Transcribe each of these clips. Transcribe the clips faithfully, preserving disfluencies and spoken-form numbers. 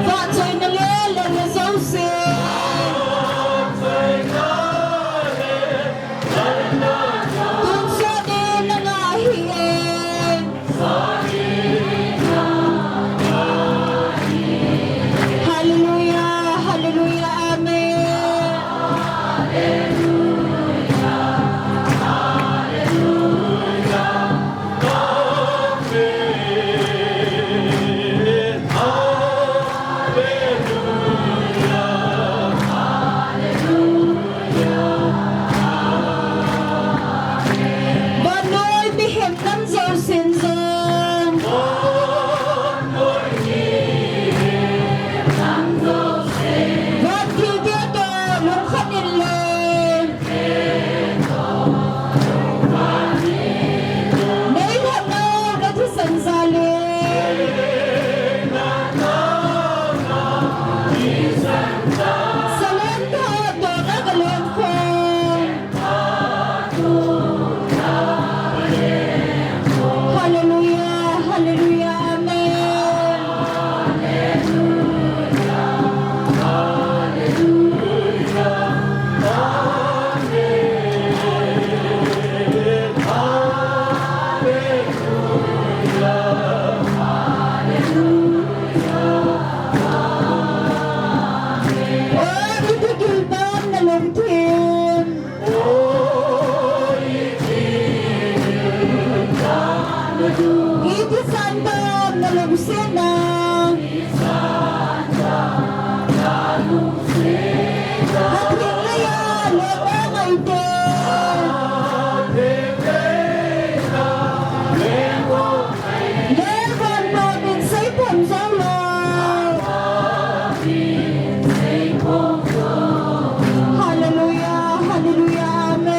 Vahchoina le lolhinna jouse. Tonsot in nanga ahi e. Hallelujah, hallelujah, amen. Vannoi mihem nam jousen jong. Vantil te toh lungkhat in le. Nei lhatnau na thisan jal in. Salem tha toh na kaleng khom. Hallelujah, hallelujah, amen. O, ipi kilpan na lungthim. Iti santam na lungsetna. Hathin leiya lengong ahi te. Lengong pabin seiphong jou lou. Hallelujah, hallelujah, amen.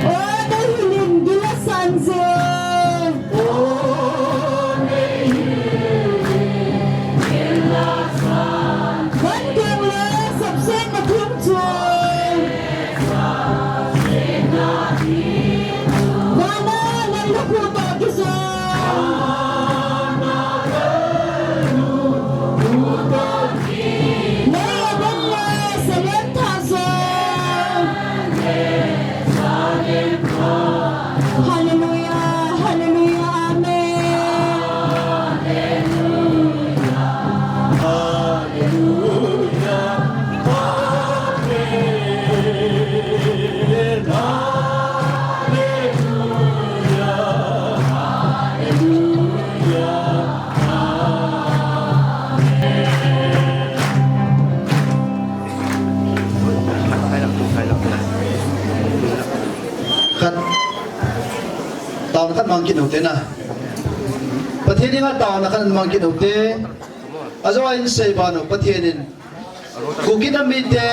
O, nei hilin gil asan jeng. Van keng le sapsetna thing chu. Vana lallukhuh toh kijong. Nei aden le Salem tha jong. Hallelujah, hallelujah, amen. Khat, taona khat mang kit u te na. Pathen henga taona khat mang kit u te. Ajou a hin sei ban u, Pathen in Kuki nam mite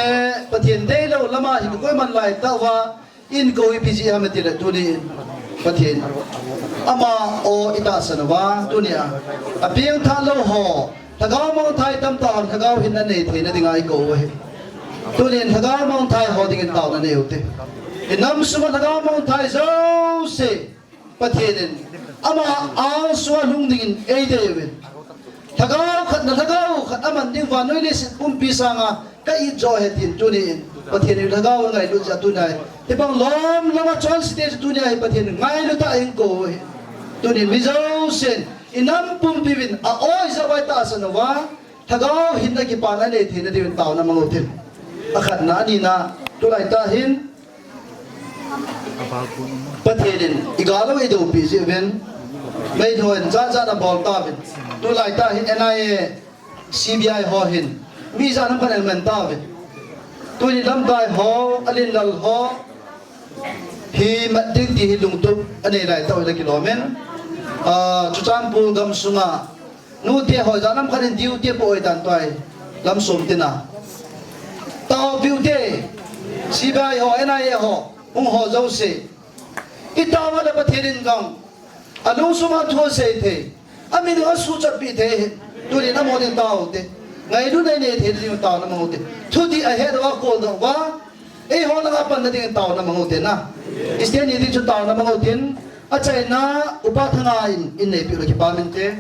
Pathen deilou lama hin koiman lai tah uva, in kou ipi jeh ham itile tunin Pathen ama o itahsan uva, tunia apengthah lou ho, lhagao mangthai tamtah hon lhagao hinna nei theina dinga ikou u ahi. Tunin lhagao mangthai ho dingin taona nei u te. Inam sunga lhagao mangthai jouse Pathen in ama angsunga lhung dingin eidei uvin. Lhagao khatna, lhagao khat aman ding vannoi leiset pumpi sanga ka it jo ahi tin tunin Pathen in lhagao ngailut jeh a tunia hi. Hibang lom lom a chonse te tunia hi Pathen ngailut a eikou u ahi. Tunin mi jousen inam pumpi uvin a o ijat uva itahsan uva, lhagao hinna kipana nei theina diuvin taona mang u tin. Akhatna, anina, tulai tah hin Pathen in igal u eidoupi jeh uvin, meilhei hon jat jat a bol tauvin. Tulai tah hin N I A, C B I ho hin mi jat ham khat in aman tauvin. Tuni lamkai ho, Alinlal ho hi mat ding ti hi lungtup anei lai tah u hi la kilom in. Ah, Churachandpur gamsunga nute ho jat ham khat in diu te po oi tan tuai lam som tina. Tao piu te, C B I ho, N I A ho, hung ho jouse. I taona le Pathen in jong alungsung a thu asei thei, amin asuhchatpi thei. Tunin amahon taote, ngailutna inei thei ding taona mang ute. Thudih ahet uva, akhol doh uva, eiho langa panna ding taona mang ute na. Christian hiding chu taona mang utin, achaina Upa Thanga in, in neipeh u le kipah inte.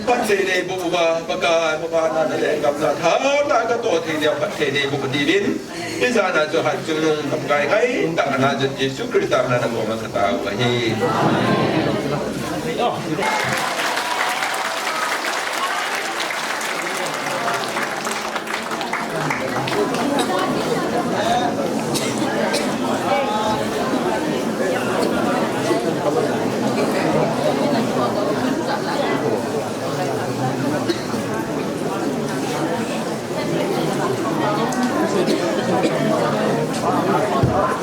Phatthei nei boh uva, Pakai, Mapa, Nana le Gamla, thahatna katoh thei dia phatthei nei boh diuvin. Ijat na chu hatchungnung lamkai ngai tah a na chu Jesu Christa mina nakoma katao ahi.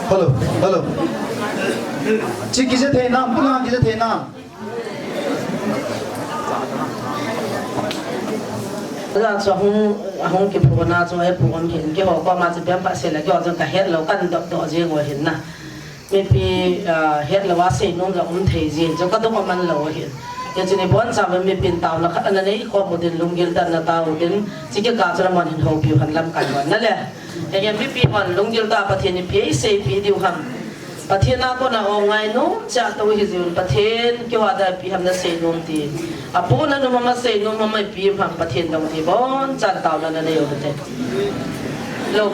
Hello, hello. Chi kije thei nam, puna kije thei nam. Aja chu ahung, ahung kiphona chu, eh, phu um hin, keiho koma chu pem pa se le, keiho chu kahet lou, kan dop doh jing u ahin na. Mipi, ah, het lou a seinom jong um thei jin, chu kadong aman lou ahin. Hiche ni boncha mipi in taona khat ana nei khom utin, lunggil tah in ana tao utin, chi kikah chun amahon hin houpiu hen lamkai hon na le. Hiche mipi hon lunggil tah a Pathen in ipi eiseipeh diu ham. Pathen a kona o ngainom cha tou hi jiuvin, Pathen keiho a dia ipi ham naseinom ti. Apu nanom ham, aseinom ham, ipi ham, Pathen dong ti bonchan taona nanei u hite. Lo.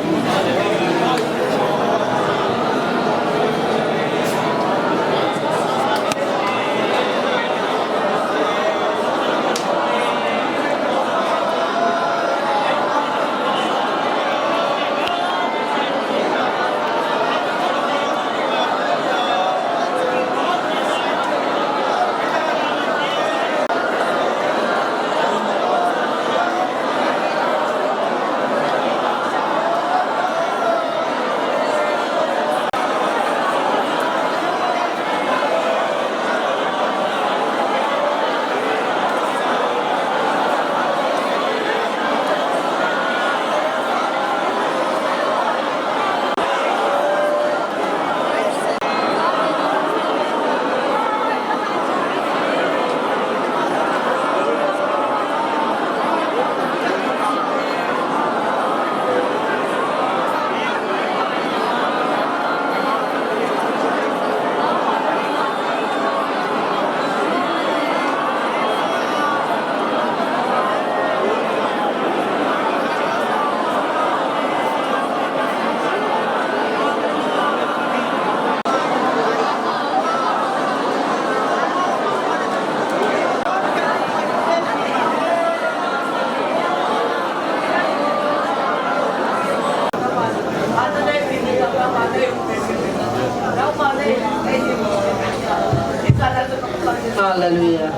Hallelujah.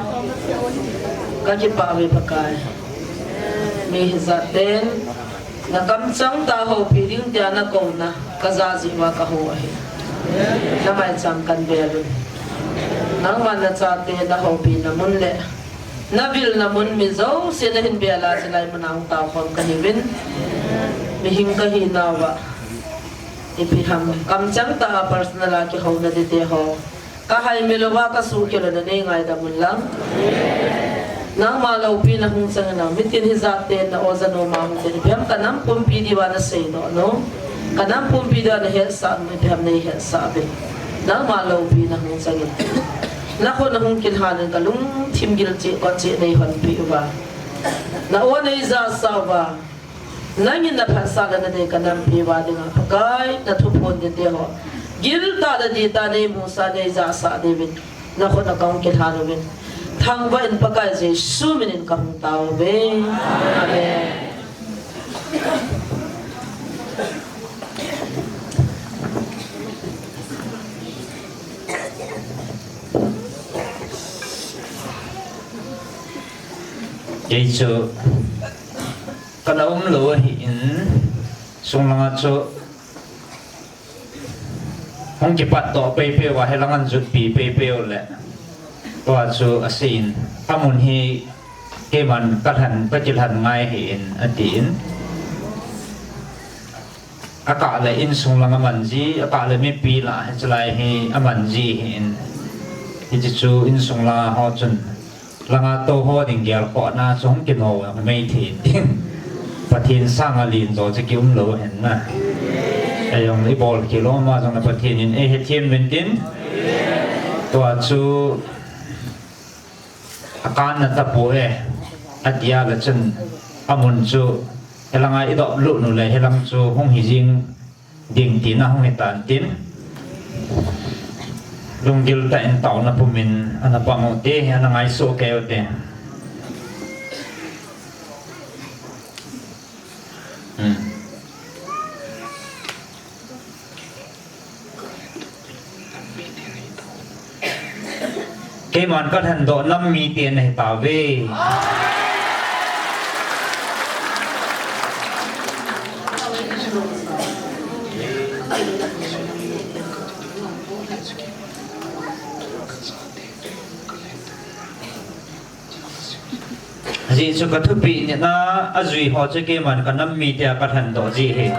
Ka kipah ve Pakai. Mi hijat ten na kamchang tah houpi ding tia na kouna ka ja jeh uva ka hou ahi. Na maicham kan bel un. Nangman na chate na houpina mun le na vilna mun mi jouse na hin bel a, chulai mun a hung tao khom ka hiuvin. Mihing ka hinauva ipi ham, kamchang tah a personal a kihouna ding te ho ka haimil uva ka suhkhel u na nei ngaidam un lang. Nangma loupina hung chang in lang, mitin hijat ten na o ja nom a hung ten, ipi ham ka nam pumpi diuva na seidoh nom, ka nam pumpi diuva na hetsah nom, ipi ham nei hetsah uvin. Nangma loupina hung chang in, na khut na hung kilhan in ka lungthim gil cheh kot cheh nei honpeh uva, na o nei jasah uva, nangin na phatsahna na dei ka nampi uva dinga Pakai na thuphon ding te ho giltah le dihtah nei musah nei jasah diuvin na khut na ka hung kilhan uvin, thangvah in Pakai Jesu min in ka hung tao uve. Amen. Kei chu kana umlou ahin, sunglanga chu hung kipatdoh peipei uva, hilang an jutpi peipei u le, tua chu asei in, amun hi keiman ka lhan, ka kilhan ngai ahin, atin. Akah le insung lang aman ji, akah le mipi lah hiche lai hi aman ji ahin. Hiche chu insung lang ho chun langa tou ho ding gelkhohna chu hung kino mei thei tin. Pathen sanga len jo chu kium lou ahin na. Ajong ibol khel lou ma jong le Pathen in eihethem uvin tin. Tua chu akanna tapoi, atia le chun amun chu hilanga idop lut nu le hilang chu hung hi jing ding tina hung hitan tin. Lunggil tah in taona pumin ana pang u te, ana ngaisuh kei u te. Hmm. Keiman ka lhendoh nam mite nahi tauve. Ajeh chu ka thupeh nitna ajui ho chu keiman ka nam mite a ka lhendoh ji ahi.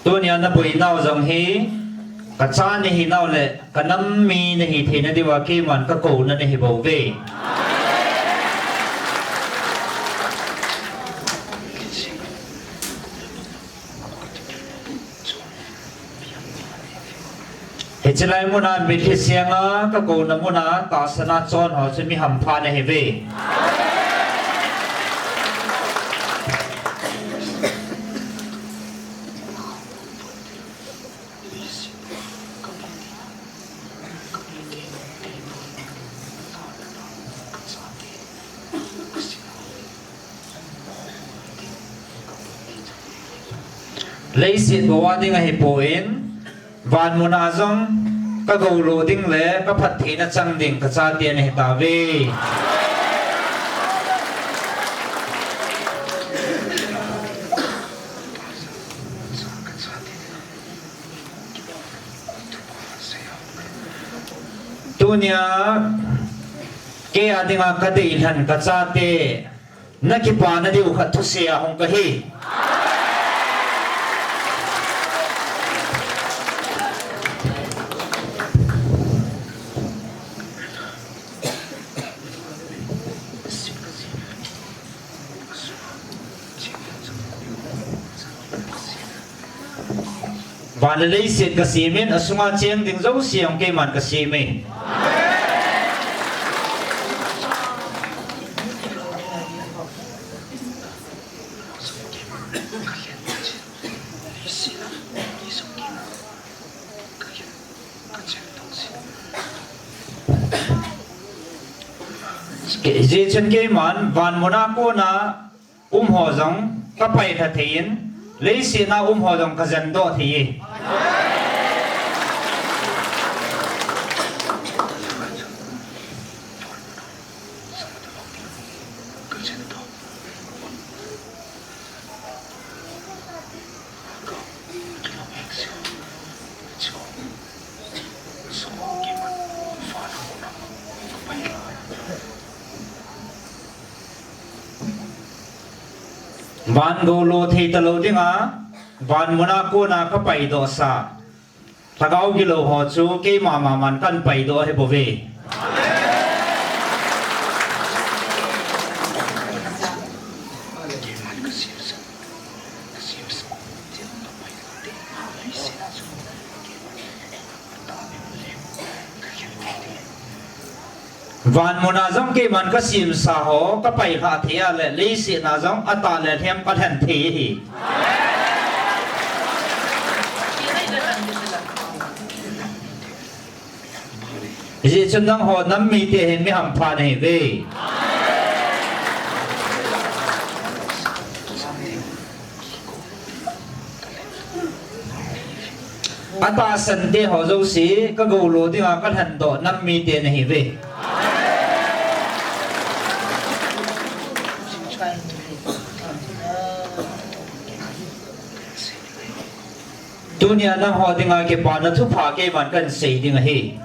Tunia na boinau jong hi, ka cha nahinau le ka nam mi nahi theina diuva keiman ka kouna nahi bouve. Hiche lai muna mitlhi senga ka kouna muna tahsana chon ho chu mi hampha nahiuve. Leiset bou a ding ahipon, van muna jong ka goulo ding le ka phattheina chang ding ka chate nahi tauve. Tunia kei a dinga ka deilhen ka chate, na kipana diu khat thusei a hung kahi. Van le leiset ka semin, asunga cheng ding jouse jong keiman ka seme. Hijeh chun keiman vanmuna kona um ho jong kapai lha thei in, leiset a um ho jong kajen doh thei e. Van gou lo thei talou dinga, vanmuna kona kapaidoh sa, lhagao gilou ho chu keima maman kahin paidoh ahi bouve. Vanmuna jong keiman kasemsa ho kapai lha thei a le, leiset a jong atah le lhem kalhen thei ahi. Hijeh chun nangho nam mite hin mi hampha nahiuve. Atahsan te ho jouse kagou lo dinga kalhendoh nam mite nahiuve. Tunia nangho dinga kipana thupha keiman kahin sei ding ahi.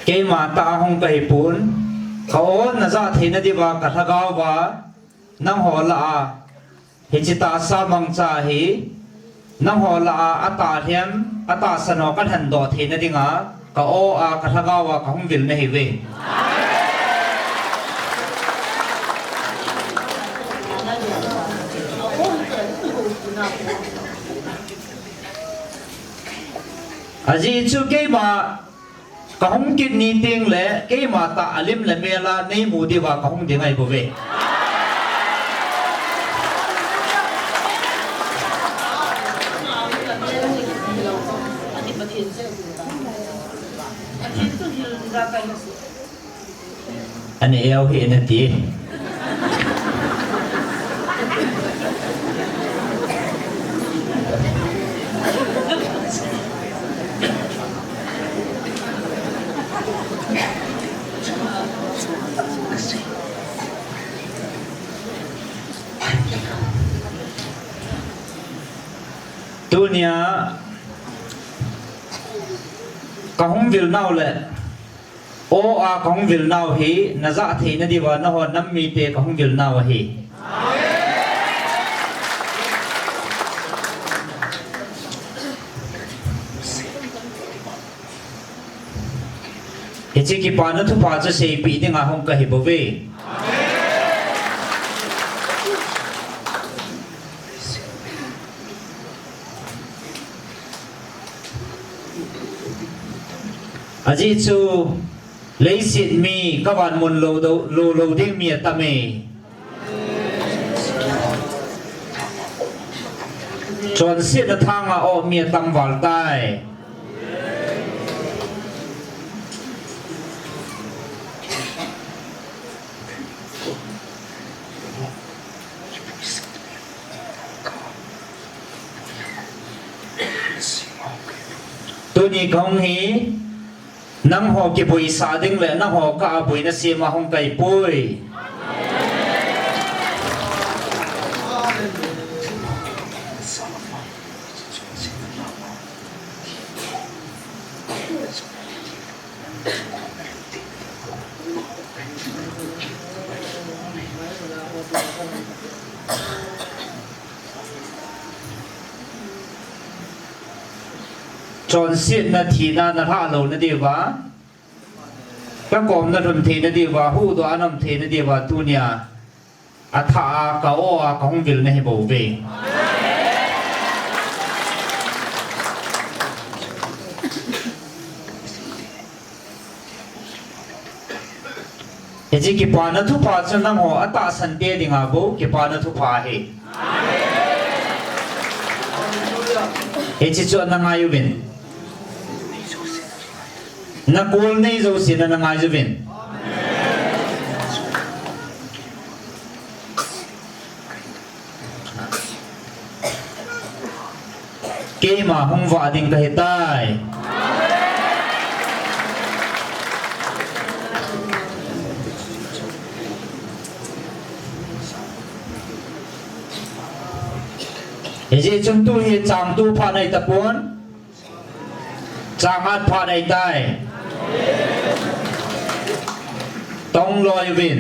Keima tah a hung kahipon, ka-o najah theina diuva kalhagao va, nangho lah a, hiche tahsa mangcha hi, nangho lah a, atah lhem, atahsan ho kalhendoh theina dinga, ka-o a, kalhagao a, kahung vil nahiuve. Ajeh chu keima kahung kit ni tengle, keima tah a lim le mel a neimu diuva kahung ding ahibouve. Ani eu hi nati. Tunia kahung vil nau le, o a kahung vil nau hi, najah theina diuva nangho nam mite kahung vil nau ahi. Hiche kipana thupha chu seipeh dinga hung kahibouve. Ajeh chu leiset mi kavanmun lou, lou, lou ding mi atam e. Chonsetna thanga o mi atam val tai. Tuni kahung hi, nangho kiboisah ding le nangho kah a boina sem a hung kahipoi. Chonsetna thina nalhah louna diuva, Ka komna lhun theina diuva, huhdoh a na um theina diuva, tunia, athah a, ka aw a, ka hung vilna hi bou ve. Hiche kipana thupha chu nangho atahsan te dinga bou, kipana thupha ahi. Hiche chu na ngai uvin. Na kol nei jouse na, na ngai uvin. Keima hung vah ding kahi tai. Hijeh chun tu hi chang tu phat ahi tapon. Chang at phat ahi tai. Tong loi uvin.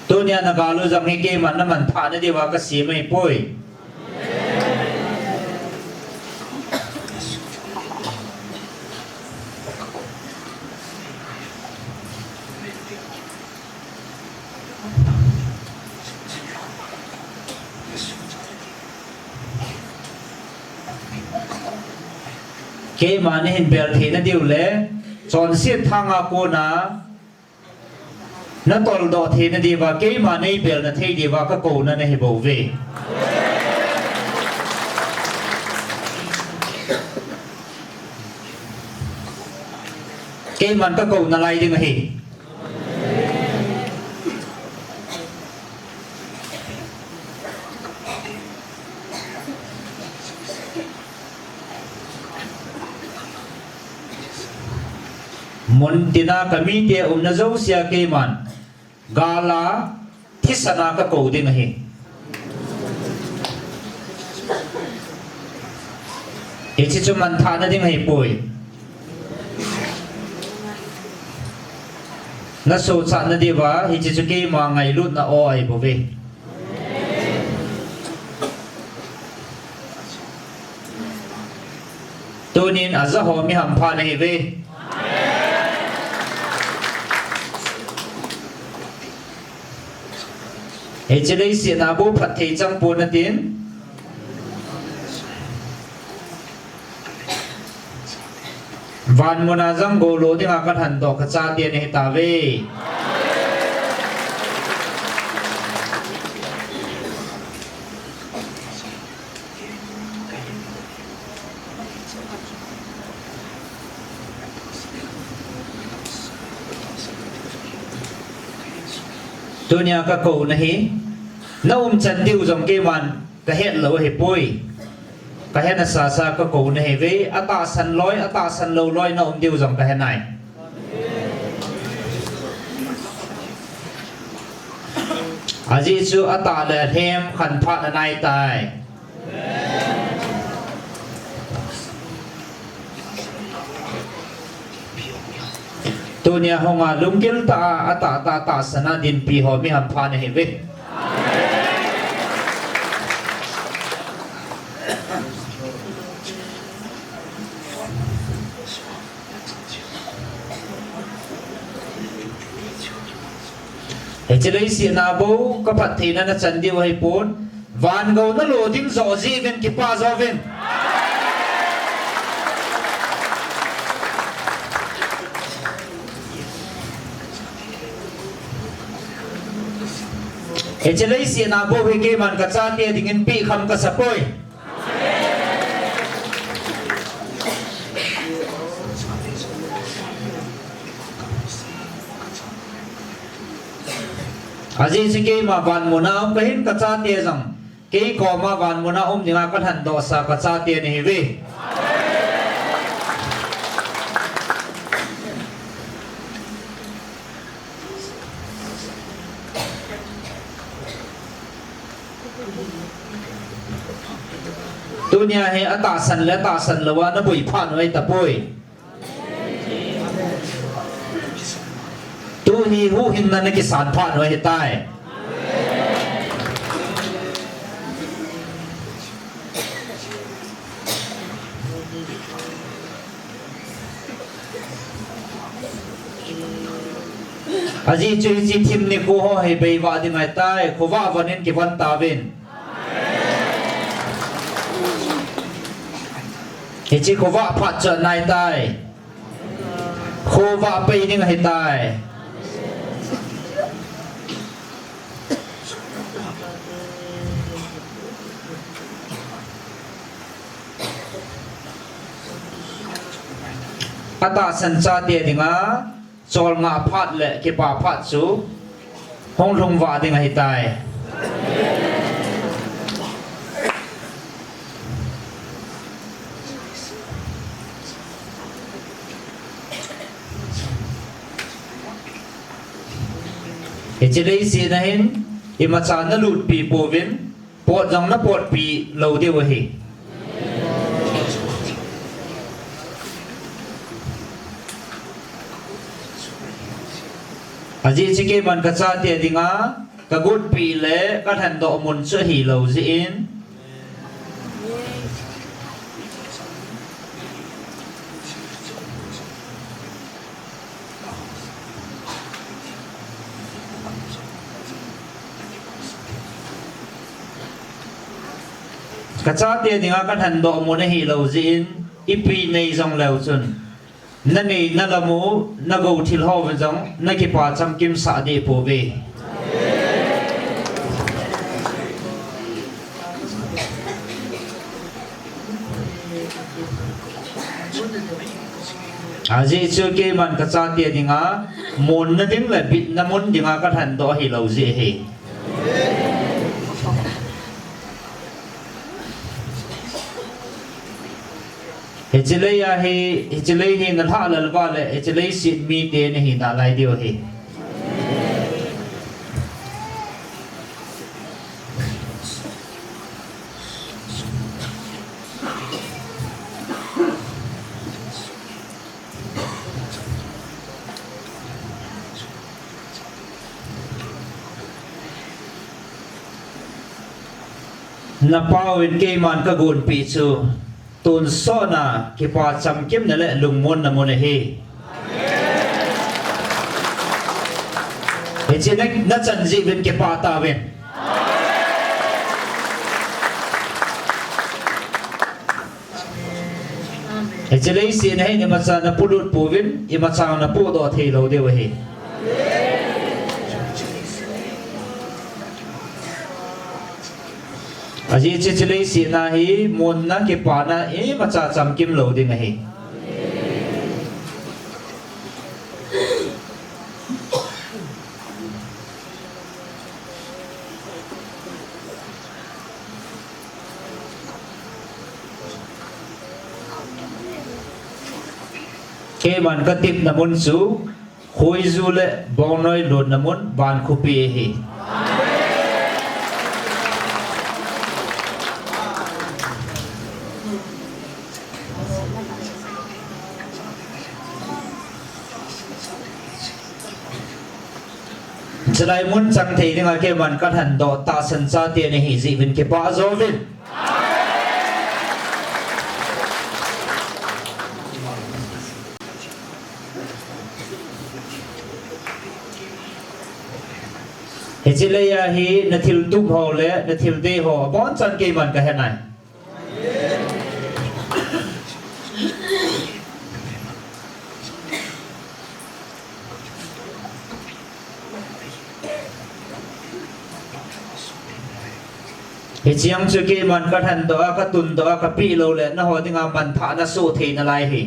Tunia na gal u jong hi keiman na manthah na diuva ka sem ahipoi. Keima na hin bel theina diu le, chonset thanga kona, na toldoh theina diuva, keima nei belna thei diuva, ka kouna na hi bou ve. Keiman ka kouna lai ding ahi. Mun tina ka mite umna jousea keiman gal a thisan a ka kou ding ahi. Hiche chu manthahna ding ahipoi. Na sochatna diuva, hiche chu keima ngailutna aw ahi bouve. Tunin aja ho mi hampha nahiuve. Hiche leiset a bou phatthei chang pon atin. Van muna jong golo dinga kalhandoh kachate nahitauve. Tunia kakouna hi, na umchan diu jong keiman kahet lou ahipoi. Kahet asasa kakouna ahiuve, atahsan loi, atahsan lou loi na um diu jong kahe nai. Ajeh chu atah le alhem khanphat anaitai. Tunia hunga lunggil tah a, atah tah tahsan a dinpi ho mi hampha nahiuve. Hiche leiset a bou kaphattheina nachan diu ahipon, van gou nalo ding joh jeh uvin kipah joh uvin. Hiche leiset a bou hi keiman kachate dingin pehkham kasapoi. Ajeh chu keima van muna um kahin, kachate jong kei koma van muna um dinga kalhandohsa kachate nahiuve. Tunia hi atahsan le atahsan lou a naboiphat u ahitapoi. Tuhi huhhingna nakisan phat u ahitai. Ajeh chu hiche thim nikho ho hi beivah ding ahitai, khovah von in kivon tauvin. Hiche khovah phat chu anaitai. Khovah pei ding ahitai. Atahsan chate dinga, cholngah phat le kipa phat chu hung lhung vah ding ahitai. Hiche leiset a hin imacha nalutpi pouvin, pot jong napotpi lou diu ahi. Ajeh chu keiman kachate dinga kagotpi le kalhendoh mun chu ahilou jeh in, kachate dinga kalhendoh mun ahilou jeh in, ipi nei jongleu chun, nanei nalam u, nagou thil hou jong nakipa chamkimsah deh pouve. Ajeh chu keiman kachate dinga, monna ding le bitna mun dinga kalhendoh ahilou jeh ahi. Hiche lei a hi, hiche lei hi nalhah lel uva le, hiche leiset mite nahi nalai diu ahi. Napauvin keiman kagonpeh chu tonsotna, kipa chamkimna le lungmonna mun ahi. Hiche nachan jeh uvin kipah tauvin. Hiche leiset a hin imacha napolut pouvin, imacha napohdoh theilou diu ahi. Ajeh chu hiche leiset a hi monna kipana imacha chamkim lou ding ahi. Keiman katepna mun chu khoiju le bongnoi lutna mun Bankhopi ahi. Chulai mun chang thei dinga keiman kalhendoh tahsan chate nahi jeh uvin kipah jouvin. Hiche lei a hi nathil tup ho le nathil dei ho abonchan keiman kahe nai. Hiche jong chu keiman kalhendoh a, katundoh a, kapeh lou le nangho dinga manthahna soh thei nalai ahi.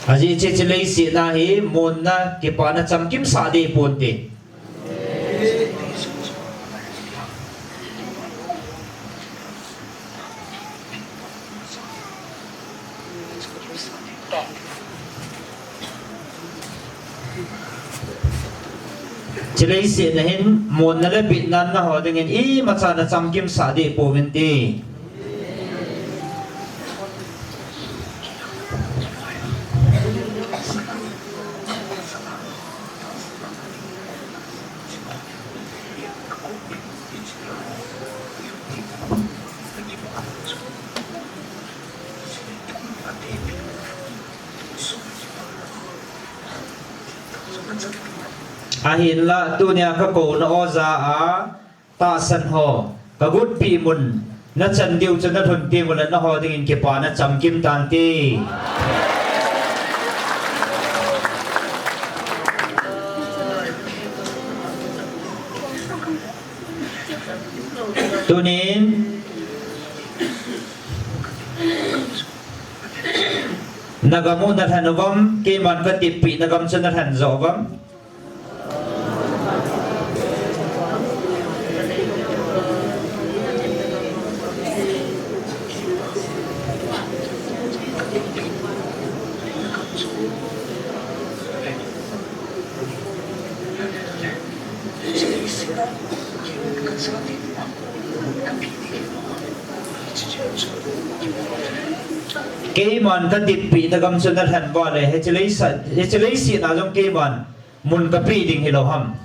Ajeh chu hiche leiset a hi monna kipana chamkimsah deh ponte. Hiche leiset a hin monna le bitnan nangho dingin imacha nachamkimsah deh pouvinte. Ahinlah tunia kakouna oja a tahsan ho kagutpi mun nachan diu chu nalhun teng uleh naho dingin kipana chamkim tante. Tunin nagam u nalhen uvam, keiman katippi nagam chu nalhen jo uvam. Keiman katippi nagam chu nalhen uva leh, hiche leiset, hiche leiset a jong keiman mun kapeh ding hilou ham?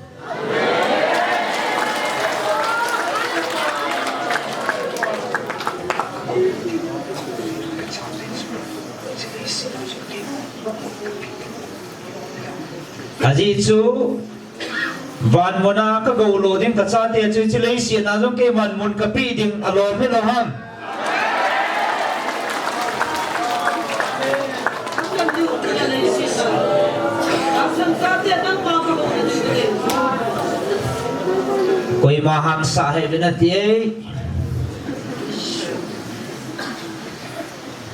Ajeh chu, van muna kagou lou ding kachate chu, hiche leiset a jong keiman mun kapeh ding alom hilou ham? Koima hangsa hih uvin nate.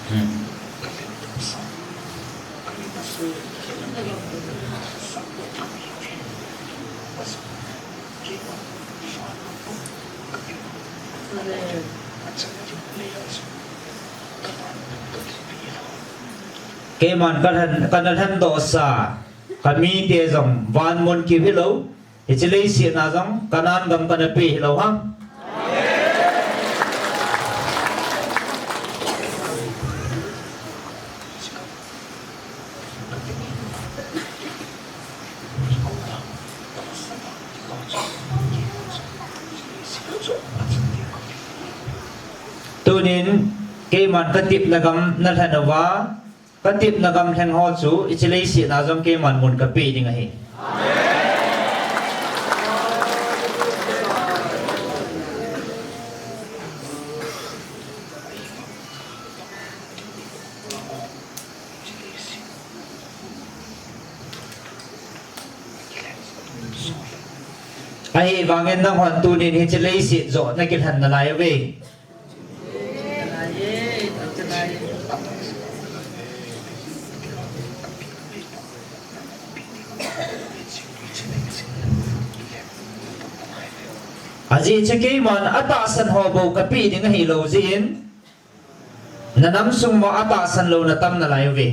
Hmm. Keiman kalhen, kana lhendohsa kamite jong van mun kiu hilou, hiche leiset a jong Canaan gam kana pe hilou ham? Tunin keiman katepna gam nalhen uva, katepna gam lheng ho chu hiche leiset a jong keiman mun kapeh ding ahi. Ahivangin nanghon tunin hiche leiset joh nakilhen nalai uve. Ajeh chu keiman atahsan ho bou kapeh ding ahilou jeh in, nanam sung uva atahsan lou natam nalai uve.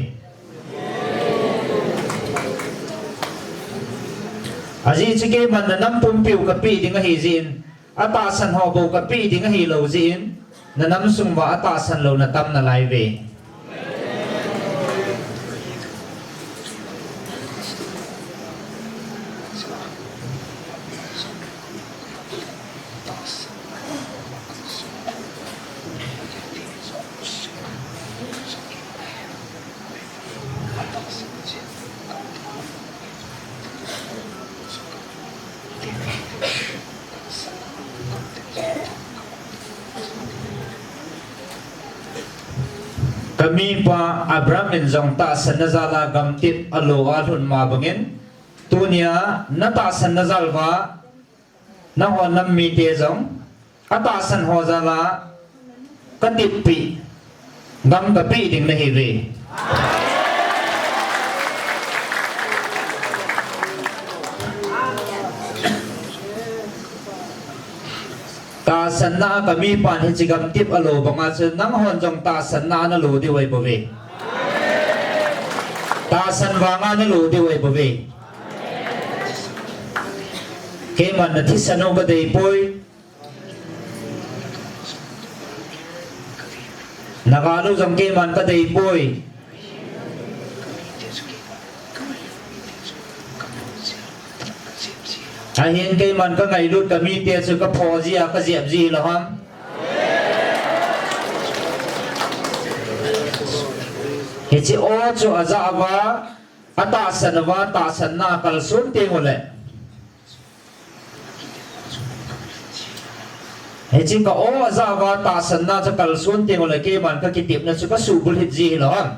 Ajeh chu keiman nanam pumpiu kapeh ding ahi jeh in, atahsan ho bou kapeh ding ahilou jeh in, nanam sung uva atahsan lou natam nalai uve. Kamipa Abraham in jong tahsanna jal a gamtep alo a alhun ma bangin, tunia natahsanna jal uva, nanghon nam mite jong atahsan ho jal a kateppi gam kapeh ding nahiuve. Tahsanna a kamipan hiche gamtep alo banga chu nanghon jong tahsanna a nalo diu ahibouve. Tahsan vanga nalo diu ahibouve. Keiman nathisan u kadeipoi. Nagal u jong keiman kadeipoi. Ahin keiman kangailut kamite chu kaphoh jia kajep ji lou ham? Hiche o chu ajah uva, atahsan uva, tahsanna kalson teng uleh, hiche ka o aja uva tahsanna chu kalson teng uleh, keiman kakitepna chu kasuhbulhit ji hilou ham.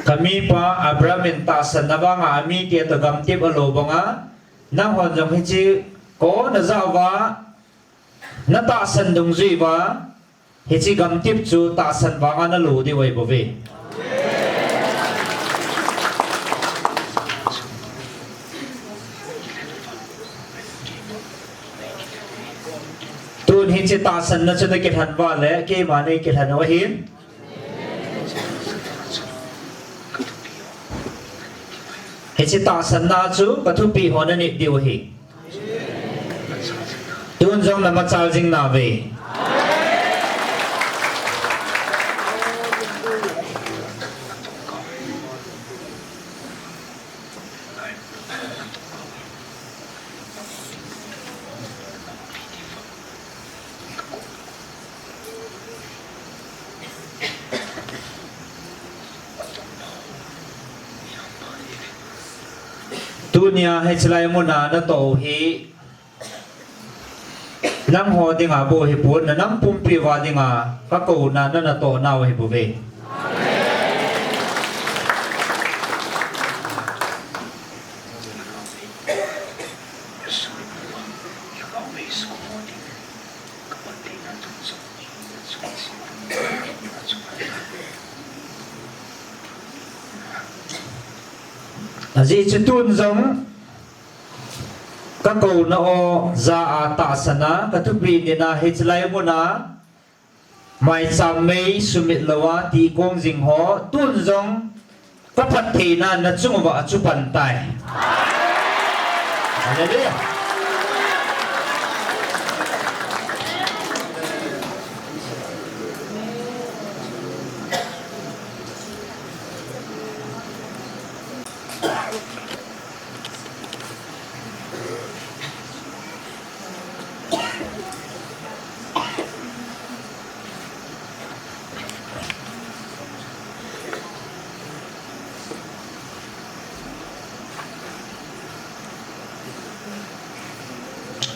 Kamipa Abraham in tahsanna vanga amite toh gamtep alo banga, nanghon jong hiche ka o naja uva, natahsan dungjui uva, hiche gamtep chu tahsan vanga nalo diu ahi bouve. Tun hiche tahsanna chu nakilhen uva leh, keiman eikilhen u ahin. Hiche tahsanna chu kathupeh ho nanit diu ahi. Tun jong namachal jing nauve. Tunia hichelai muna natoh u hi, nangho dinga bou hipon, nanam pumpi uva dinga kakouna nanatoh nau ahi bouve. Ajeh chu tun jong kakouna o ja a tahsan a, kathupeh nina hichelai muna maicham mei sumit louva tihkong jing ho, tun jong kaphattheina nachung uva achupan tai. Hallelujah.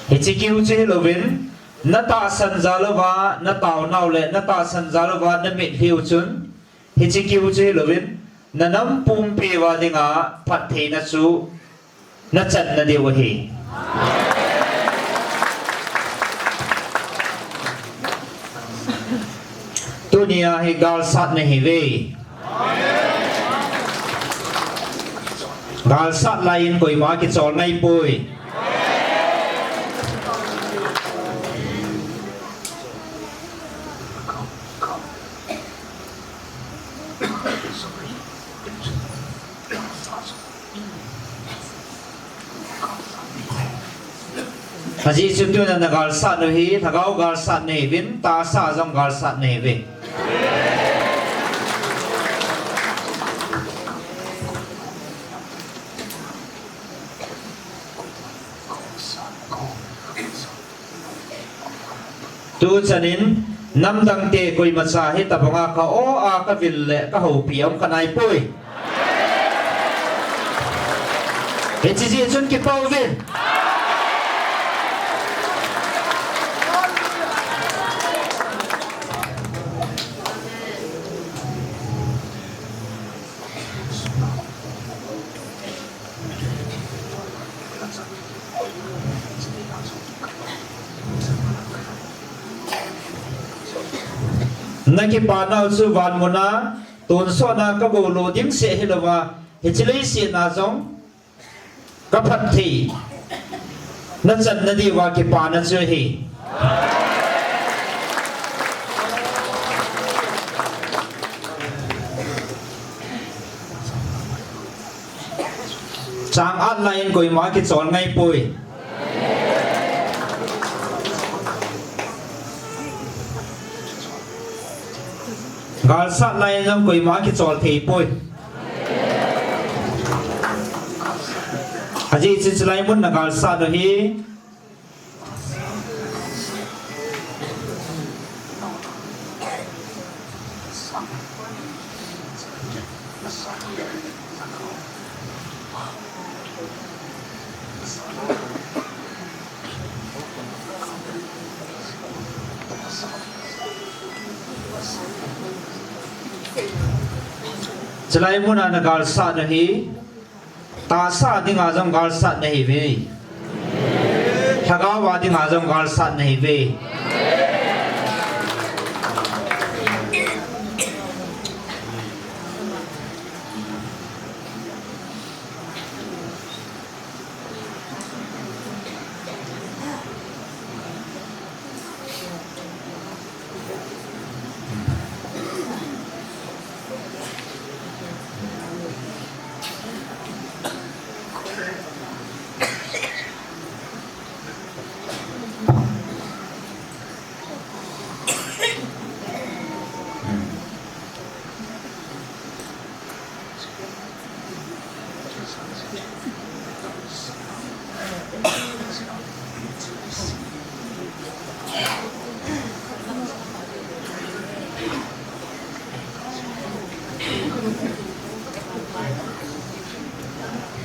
Hiche kiu chu hilouvin, natahsan jal uva nataonau le natahsan jal uva namitlhi u chun, hiche kiu chu hilouvin, nanam pumpi uva dinga phattheina chu nachan nadiu ahi. Tunia hi galsat nahiuve. Galsat laiyin koima kichol ngaipoi. Ajeh chu tuna nagalsat u hi, lhagao galsat nahiuvin, tahsa jong galsat nahiuve. Tuchan in, namdang te koimacha hitobanga ka-o a kavil le kahoupi aum kha naipoi. Hiche jeh chun kipa uvin. Nakipa nau chu van muna tonsot na kabol lou ding seh hilouva, hiche leiset na jong kaphatthei nachan nadiuva kipana chu ahi. Lai in koima kichol ngai poi. Galsat lai in jong koima kichol thei poi. Ajeh chu chulai mun na galsat u hi. Chulai muna na galsat na hi, tahsa dinga jong galsat na hi ve. Lhagao a dinga jong galsat na hi ve.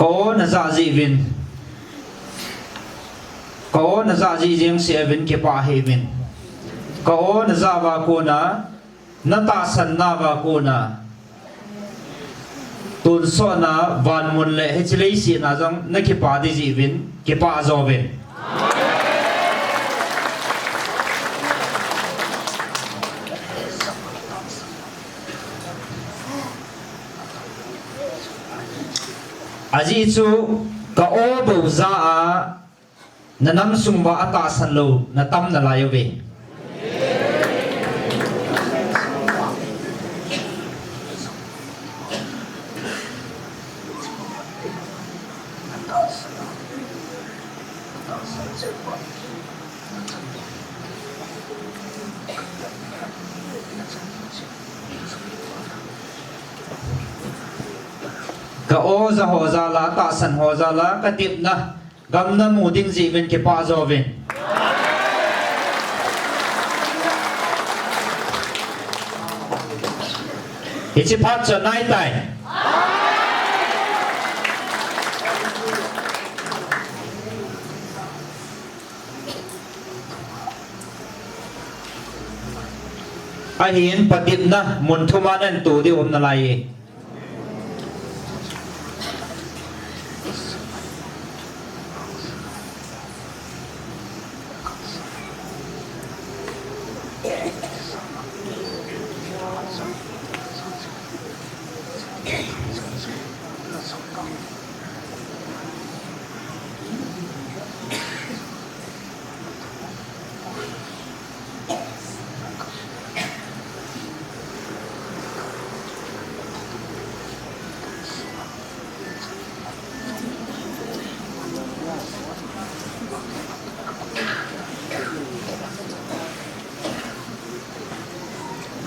Ka o na ja jeh uvin. Ka o na ja jeh jeng seh uvin kipah hih uvin. Ka o na ja uva kona, na tahsan nauva kona, tonsot na vanmun le hiche leiset a jong na kipah ding jeh uvin, kipah jo uvin. Ajeh chu ka o bou ja a, na nam sung uva atahsan lou na tam nalai uve. Ka o ja ho jal a, tahsan ho jal a, ka tepna gam na mu ding jeh uvin kipah jo uvin. Hiche phat chu anai tai. Ahin patepna mun thum a nan to diu um nalai e.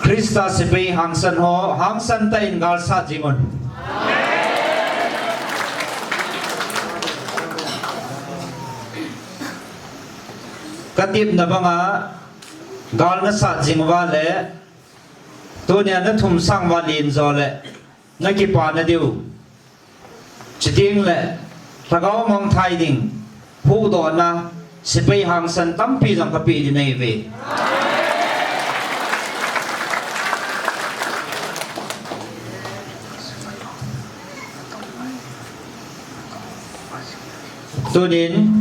Christa sepai hangsan ho, hangsan tah in galsat jing un. Ka tepna banga, gal na sat jing uva le, tunia na thum sang uva len jo le, na kipah na diu. Chuteng le, lhagao mangthai ding, huhdohna, sepai hangsan tampi jong ka pe ding nahi uve. Tunin,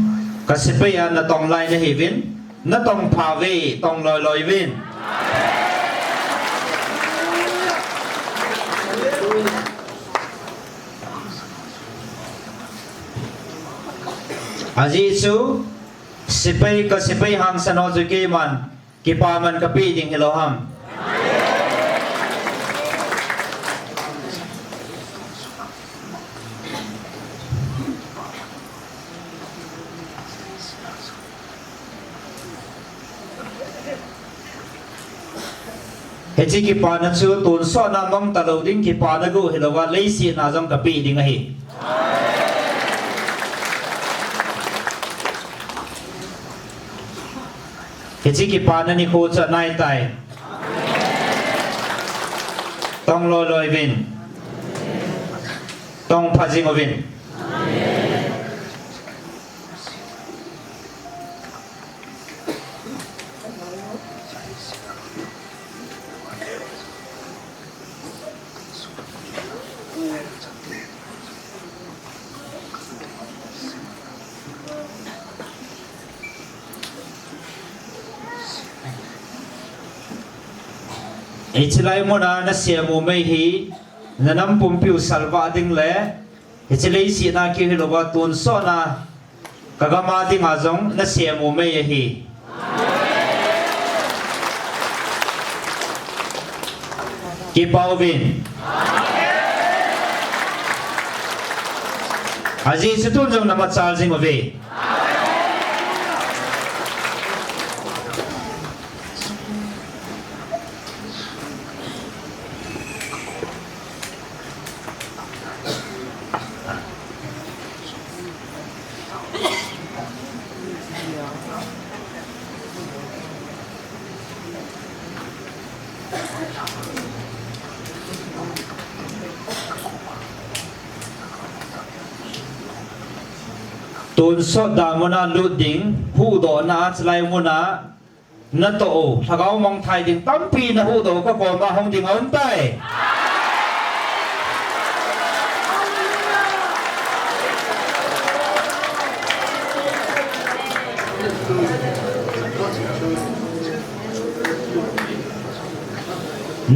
ka sepai a na tong lai nahi uvin, na tong pha uve, tong loi loi uvin. Ajeh chu, sepai ka sepai hangsan ho chu keiman, kipaman ka pe ding hilou ham. Hiche kipana chu tonsot na mang talou ding kipana gu hilou va, leiset na jong kapeh ding ahi. Hiche kipana nikho chu anai tai. Tong loi loi uvin. Tong pha jing uvin. Hiche lai muna nasem u mei hi, nanam pumpiu salvah ding le, hiche leiset na keu hilou va tonsot na kagam a dinga jong nasem u mei ahi. Kipah uvin. Ajeh chu tun jong namachal jing uve. Tonsot da muna lut ding, huhdohna a chulai muna natoh u, lhagao mangthah ding tampi nahuhdoh u kakoma hung ding aum tai.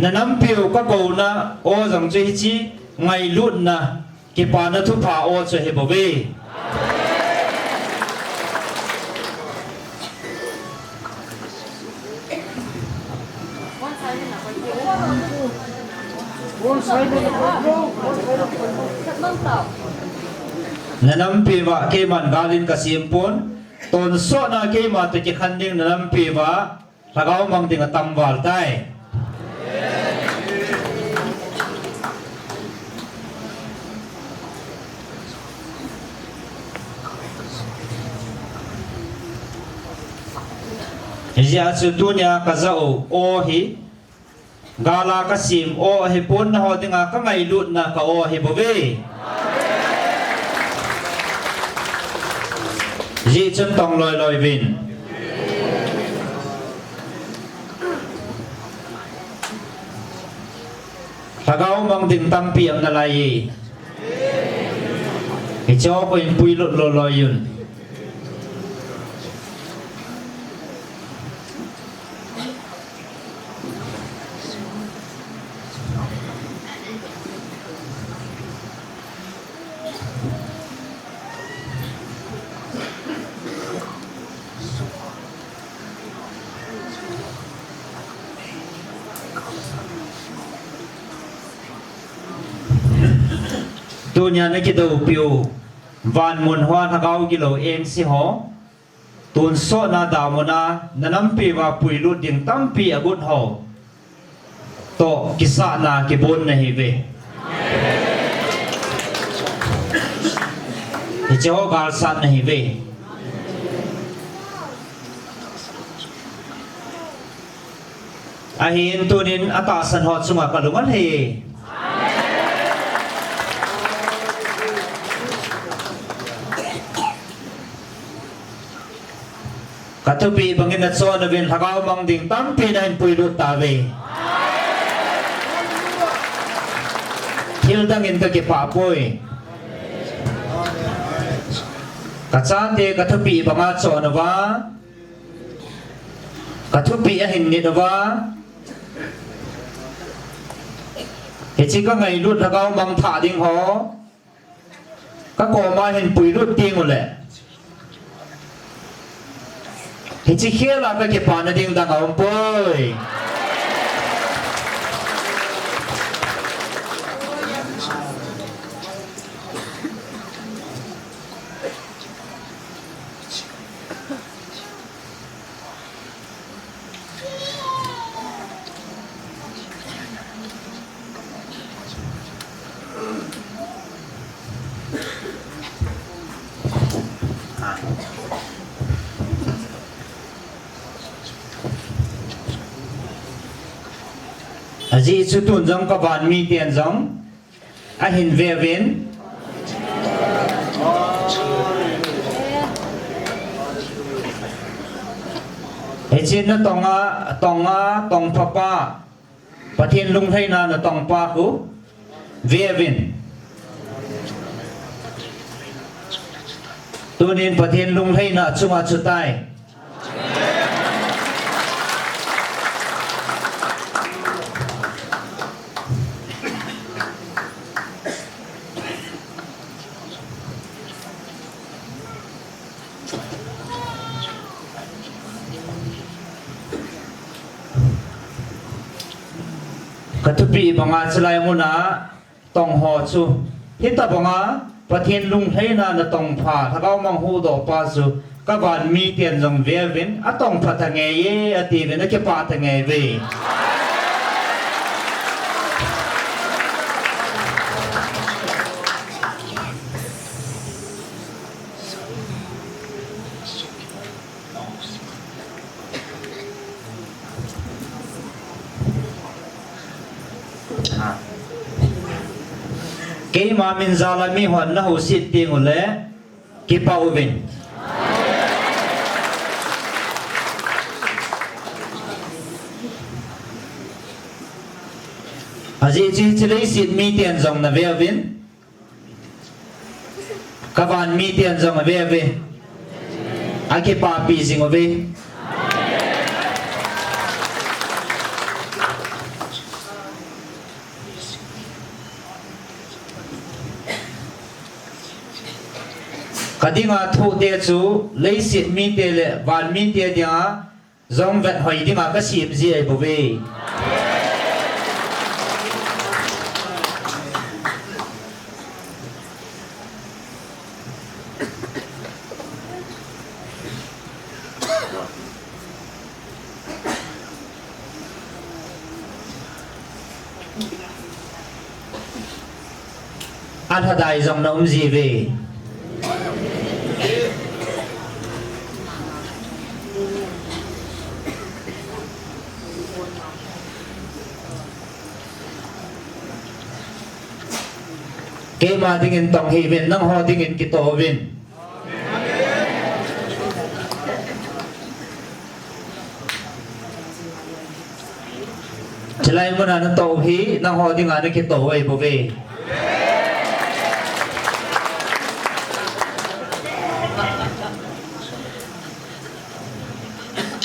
Nanampiu kakouna o jong chu hiche ngailutna, kipana thupha o chu hibouve. Nanampiuva keiman galin kasem pon, tonsot na keima toh kikhen ding nanampiuva lhagao mang ding atam val tai. Hijeh a chu tunia kajah u o hi, gala kasem o ahipon, naho dinga kangailutna ka o ahibouve. Hijeh chun tong loi loi uvin. Lhagao mang ding tampi aum nalai e. Hiche o koi puilut loi loi un. Tunia nakidoupiu van mun hoa lhagao gilou engse ho, tonsot na da muna nanampiuva puilut ding tampi agot ho toh kisahna kibon nahiuve. Hiche ho galsat nahiuve. Ahin tunin atahsan ho chunga kalung alhai e. Kathupeh bangin nachon uvin, lhagao mang ding tampi nahin puilut tauve. Thil dangin kakipah poi. Kachate kathupeh banga chon uva, kathupeh ahin nit uva, hiche kangailut lhagao mangthah ding ho kakoma hin puilut tengule, hiche khela kakipana ding dang aumpoi. Ajeh chu tun jong ka van miten jong ahin ve uvin. Hiche na tonga, tonga, tongpha pa. Pathen lunglhaina na tongpa khu ve uvin. Tunin Pathen lunglhaina chunga chu tai. Ka thupi banga chulai muna tong ho chu hitabanga Pathen lunglhaina na tongpha, Lhagao mang huhdoh pa chu ka van miten jong ve uvin, atongpha tha ngei e, ati uvin, akipah tha ngei uve. Keima min jal a mihon na husit ding uleh kipah uvin. Ajeh chu hiche leiset miten jong na ve uvin. Ka van miten jong ave uve. Akipapi jing uve. Ka dinga thoh te chu leiset mite le van mite dinga jong vet hoi dinga ka sem ji ahi bouve. Alhadai jong na um ji uve. Keima dingin tong hih uvin, nangho dingin kitoh uvin. Chulai muna natoh u hi nangho dinga nakitoh u ahi bouve.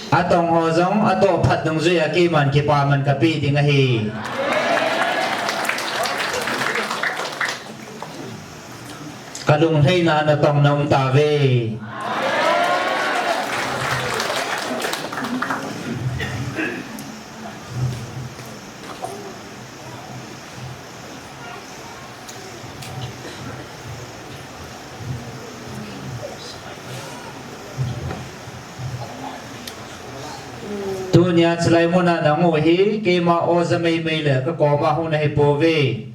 Atong ho jong atoh phat dungjuia keiman kipaman kapeh ding ahi. Ka lunglhaina natong na um tauve. Tunia chulai muna nang u hi keima oja meimei le kakoma hung nahi pouve.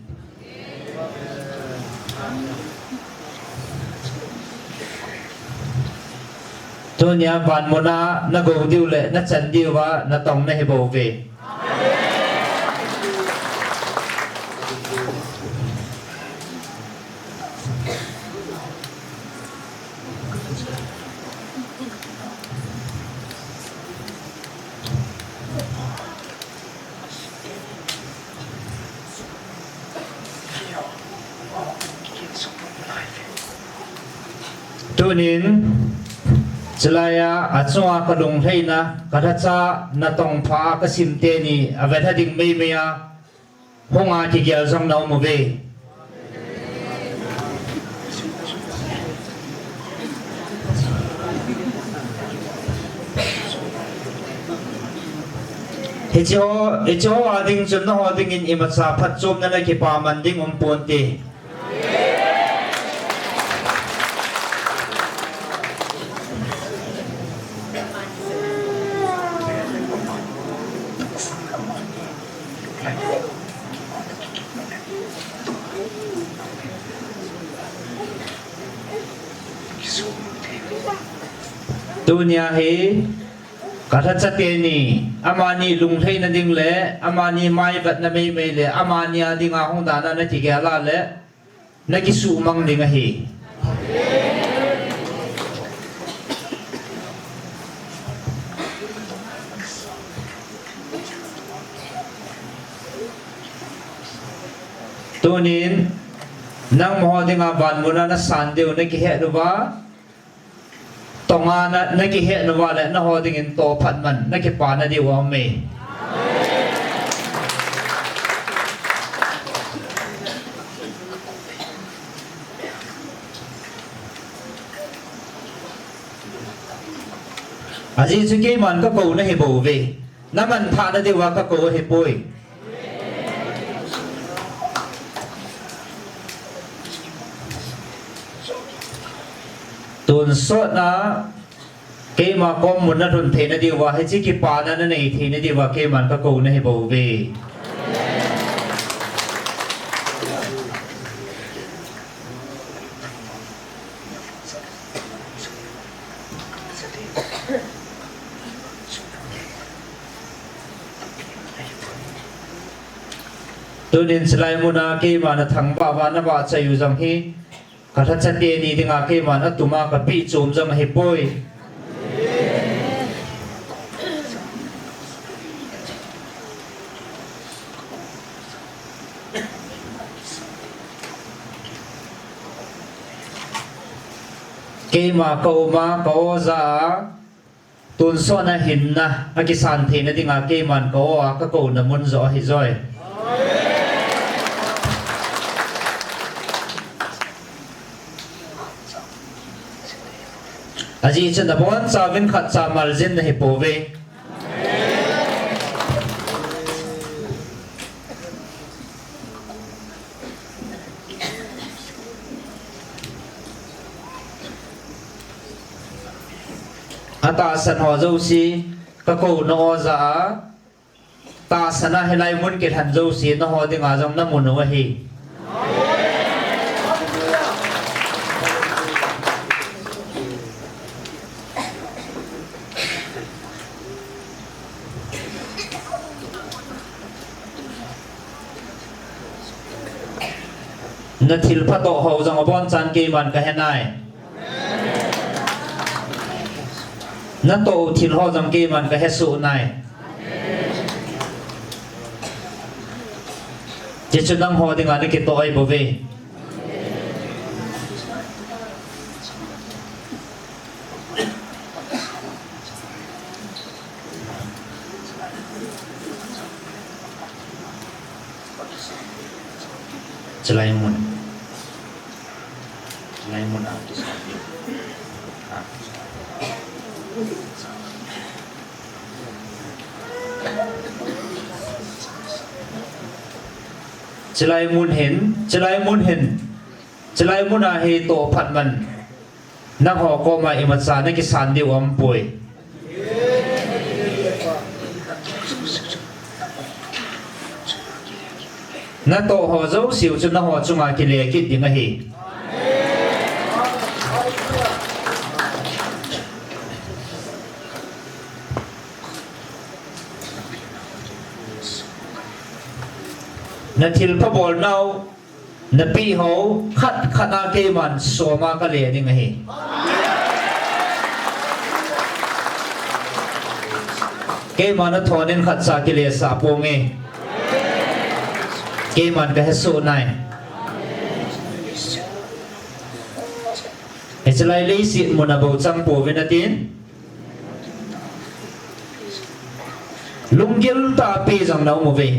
Tunia van muna nagou diu le nachan diuva natong nahi bouve. Tunin, chulaia achunga ka lunglhaina, ka lhacha natong pha a ka sim teni, avetha ding meimei a, hunga kigel jong na um uve. Hiche ho, hiche ho a ding chun naho dingin imacha phatchomna le kipaman ding um ponte. Tunia hi Ka lhacha teni, amani lunglhaina ding le, amani maivatna meimei le, amani a dinga hung dana na kigel a le, na kisuhmang ding ahi. Tunin, nangma ho dinga vanmun a na san diu na kihet uva, Tonga na, na kihet uva le, na ho dingin toh phat man, na kipana diu aum e. Ajeh chu keiman ka kou na hi bou ve. Na manthah na diuva ka kou ahi poi. Tonsot na keima kom mun na lhun theina diuva, hiche kipana na nei theina diuva, keiman ka kou na hi bou ve. Tunin chulai muna keiman a thangvah vah na vahchoi u jong hi, ka lhacha teni dinga keiman a tuma ka peh chom jong ahi poi. Keima ka um a, ka o ja a, tonsot na hinna a kisan theina dinga keiman ka o a, ka kouna mun joh ahi joi. Ajeh chu na boncha uvin khatcha maljin na hi poi ve. A tahsan ho jouse, ka kouna o ja a, tahsan a hilai mun kilhen jouse, na ho dinga jong na mun u ahi. Na thilpha toh ho jong abonchan keiman ka he nai. Na toh u thil ho jong keiman ka he soh nai. Hiche chu nangho dinga na kitoh ahi bou ve. Chulai mun. Chulai mun a kisa. A. Chulai mun hin, chulai mun hin. Chulai mun a hi toh phat man. Nangho koma imacha na kisan diu aum poi. Na toh ho jouse u chu nangho chunga kile kit ding ahi. Na thilpha bolnau, na peh ho, khat khat a keiman soma ka le ding ahi. Keiman a thon in khatcha kile sah ponge. Keiman ka he soh nai. Hiche lai leiset mun a bou chang pouvin atin. Lunggil tah a pe jong na um uve.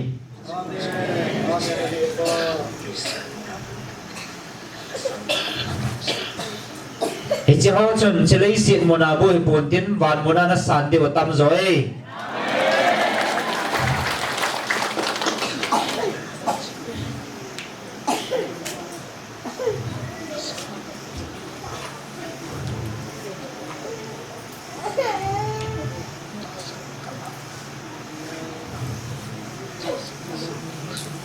Hiche ho chun, hiche leiset mun a bou hipon tin, van mun a na san diu atam jo e.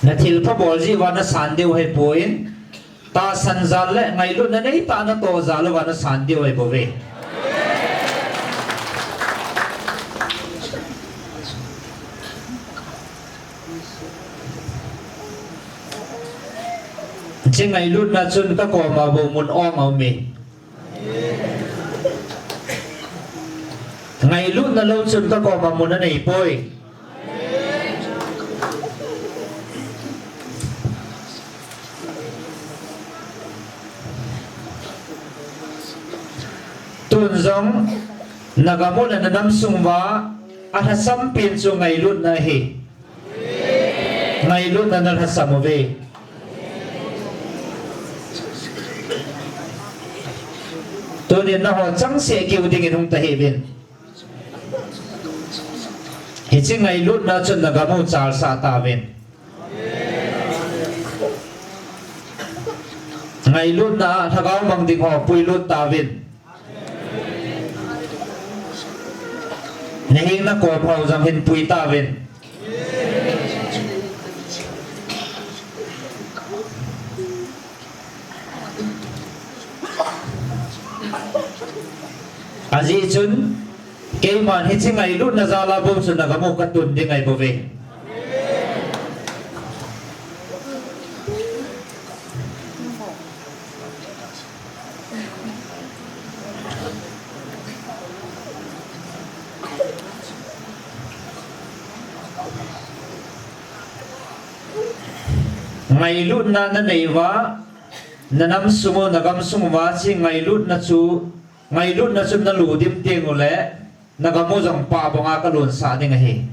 Na thilpha bol jeh uva na san diu ahi pon, tahsan jal le ngailutna neitah a na toh jal uva na san diu ahi bouve. Hiche ngailutna chun kakoma bou mun ong aume. Ngailutna lou chun kakoma mun anei poi. Tun jong nagam u le nanam sung uva alhasam pen chu ngailutna ahi. Ngailutna nalhasam uve. Tunin nangho changseh kiu dingin hung tahih uvin. Hiche ngailutna chun nagam u chalsah tauvin. Ngailutna a lhagao mang ding ho puilut tauvin. Naheng nakom ho jong hinpui tauvin. Ajeh chun keiman hiche ngailutna jal a bou chun nagam u katun ding ahi bouve. Ngailutna nanei uva, nanam sung u, nagam sung uva hiche ngailutna chu, ngailutna chu naludim teng uleh, nagam u jong pah banga kalunsah ding ahi.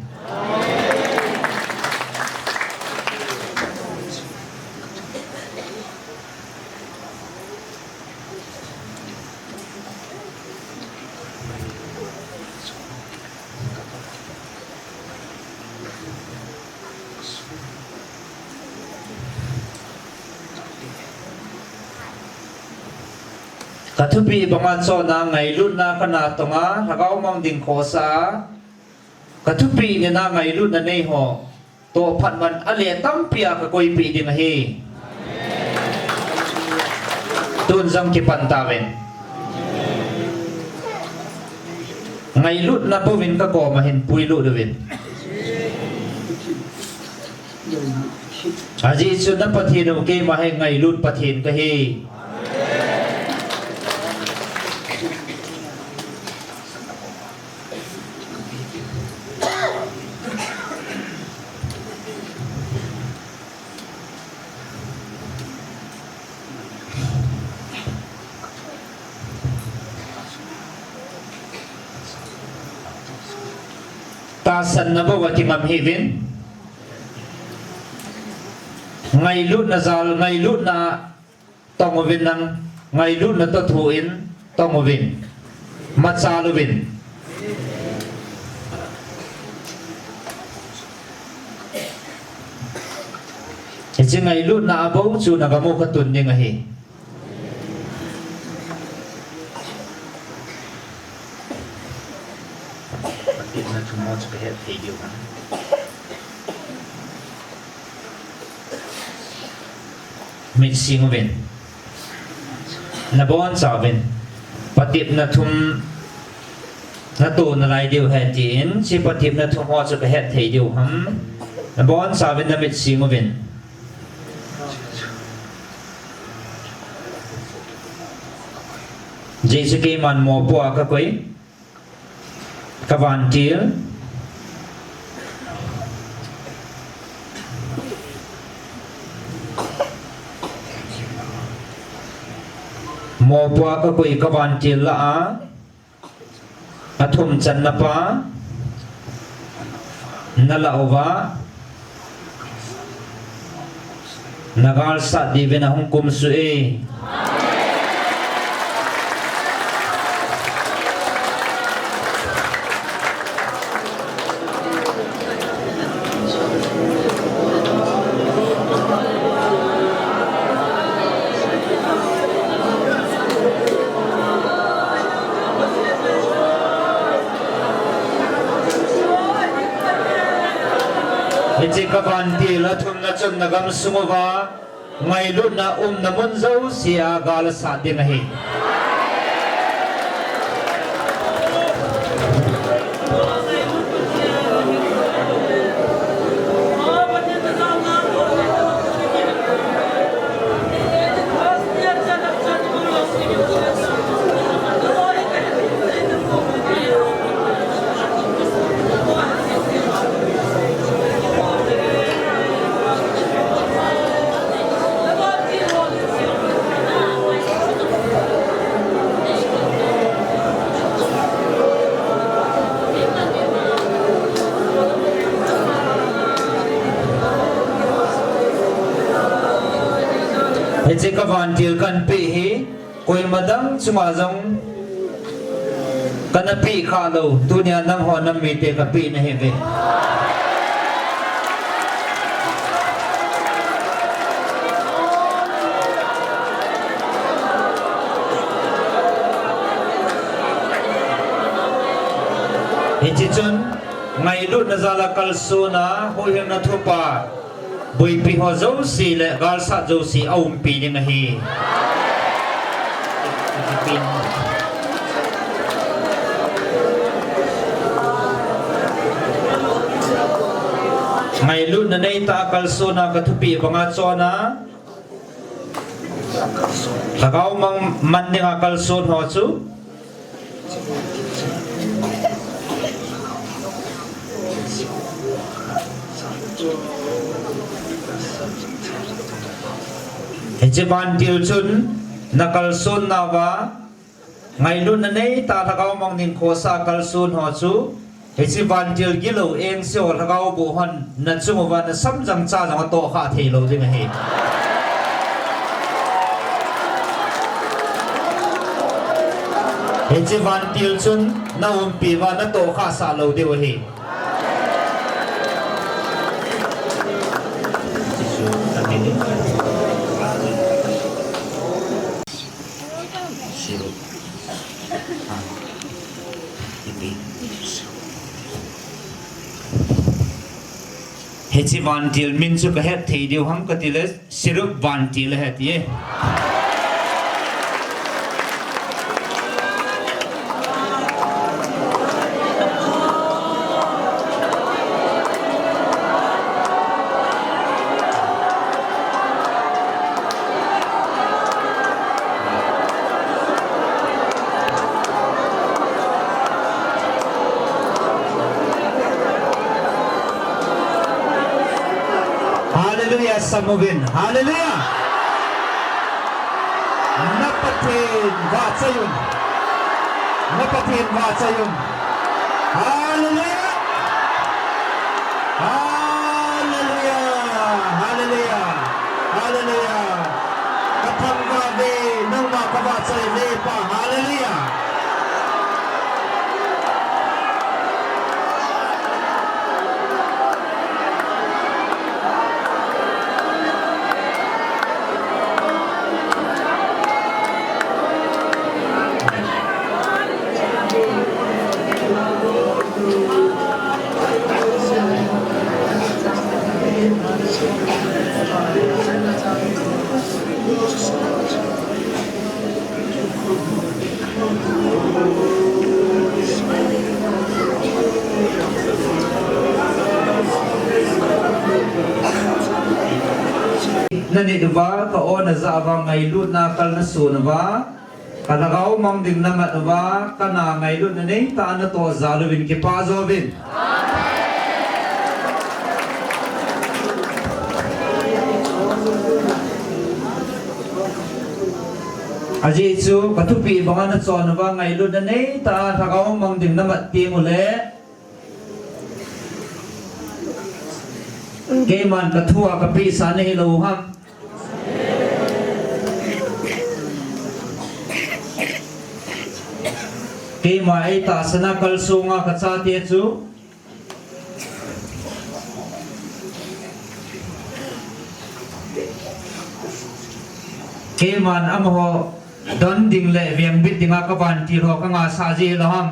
Kathupeh banga chonna ngailutna kana tonga, lhagao mang ding khohsah a, kathupeh nina ngailutna nei ho toh phatman a le tampi a kakoipeh ding ahi. Tun jong kipan tauvin. Ngailutna bouvin kakoma hinpuilut uvin. Ajeh chu na Pathen u keima hi ngailut Pathen kahi. Tahsanna bou akingam hih uvin. Ngailutna jal, ngailutna tong uvin lang, ngailutna toh thu in tong uvin. Machal uvin. Hiche ngailutna a bou chu nagam u katun ding ahi. Patepna thum ho chu kahet thei diu ham? Mit sing uvin. Nabonchauvin. Patepna thum natoh nalai diu ahi tin, hiche patepna thum ho chu kahet thei diu ham? Nabonchauvin namit sing uvin. Jesu keiman mopoa kakoi. Kavantil. Mopoa kakoi kavantil lah a. Athum channa pa. Nalah uva. Nagalsat diuvin ahung kumsuh e. Hiche kavantil athumna chun nagam sung uva ngailutna umna mun jousea gal asat ding ahi. Hiche ka vantil kahin peh hi, koima dang chunga jong kana peh kha lou, tunia nangho nam mite ka peh nahi uve. Hiche chun, ngailutna jal a kalsonna, huhhingna thupha, boipi ho jouse le galsat jouse aumpi ding ahi. Ngailutna neitah a kalsonna ka thupeh banga chonna, lhagao mang man dinga kalson ho chu. Hiche vantil chun na kalsonna uva, ngailutna neitah a lhagao mang ding khosa kalson ho chu, hiche vantil gilou engse ho lhagao boh hon na chung uva na samjang chajang atohkhah thei lou ding ahi. Hiche vantil chun na umpi uva na tohkhah sah lou diu ahi. Hiche vantil min chu ka het thei diu ham ka ti le, Sirup vantil ahi ti e. Hallelujah, samuvin. Hallelujah. Na Pathen vahchoi un. Na Pathen vahchoi un. Hallelujah. Hallelujah. Hallelujah. Hallelujah. Ka thangvah uve, nangma ka vahchoi uve Pa. Hallelujah. Na nit uva, ka o na ja uva, ngailutna kal na sun uva, ka lhagao mang ding na mat uva, ka na ngailutna neitah a na toh jal uvin kipah jouvin. Ajeh chu ka thupeh banga na chon uva ngailutna neitah a lhagao mang ding na mat teng uleh, keiman ka thu a ka pehsa na hilou ham? Keima eitahsan a kalsong a ka chate chu keiman amaho don ding le vengbit dinga ka vantil ho ka ngahsah ji lou ham?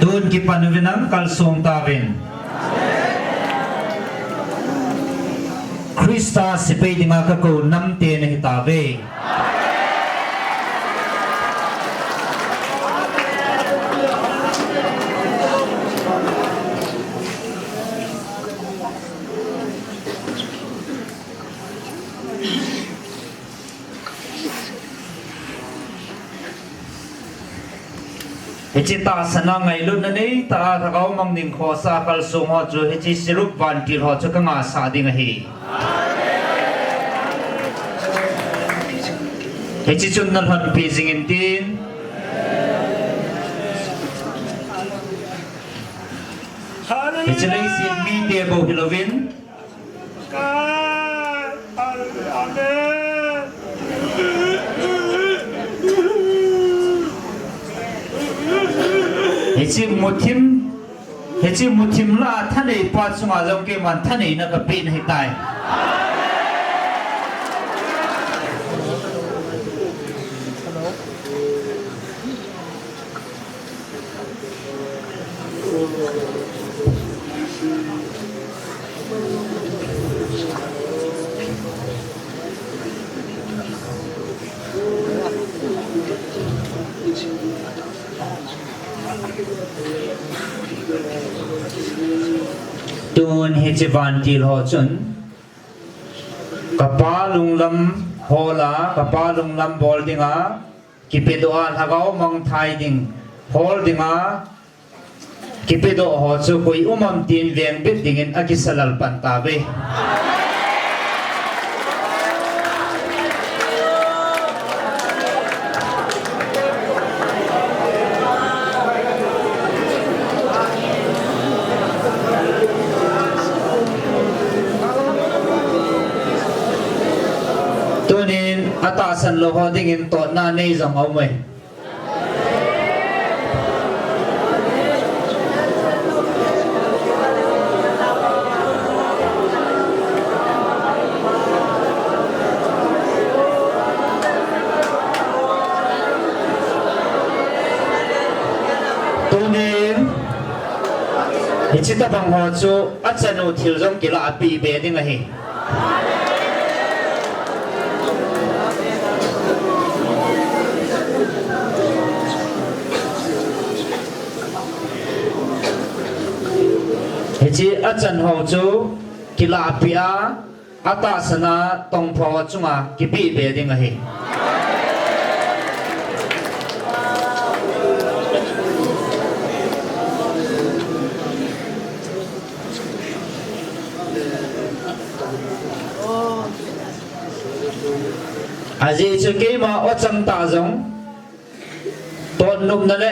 Tun kipan uvin lang kalsong tauvin. Christa sepai dinga ka kou namte na hitauve. Hiche tahsan a ngailutna neitah a lhagao mang ding khosa kalsong ho chu hiche sirup vantil ho chu ka ngahsah ding ahi. Hiche chun na lhonpi jing in tin. Hiche leiset mite bou hilouvin, hiche muthim, hiche muthim lah a thanei pa chunga jong keiman thaneina kapeh ahitai. Tun hiche vantil ho chun, kapa lunglam hol a, kapa lunglam bol dinga, kipedoh a lhagao mangthai ding, hol dinga, kipedoh ho chu koi um am tin vengbit dingin akisa lel pan tauve. Tunin atahsan lou ho dingin totna nei jong aum e. Tunin, hiche tabang ho chu achan u thil jong kilah a peh be ding ahi. Hiche achan ho chu kilah a peh a, atahsan a tongpho chunga kipeh be ding ahi. Ajeh chu keima o chang tah jong, totnopna le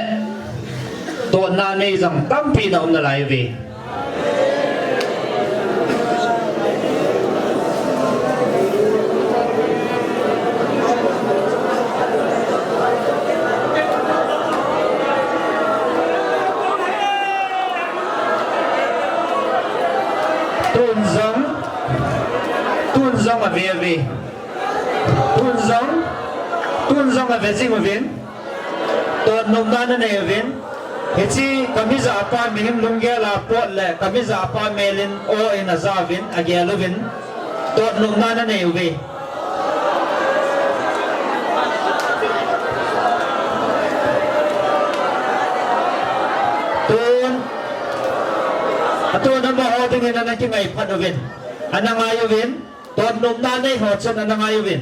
totna nei jong tampi na um nalai uve. Tun jong, tun jong ave uve. Tun jong, tun jong ave jing uvin. Totnopna nanei uvin. Hiche kamija pa mihem lunggel a pot le kamija pa mel in o in aja uvin, agel uvin. Totnopna nanei uve. Tun, atun amaho dingin ana kingai phat uvin. Ana ngai uvin. Totnopna nei ho chun ana ngai uvin.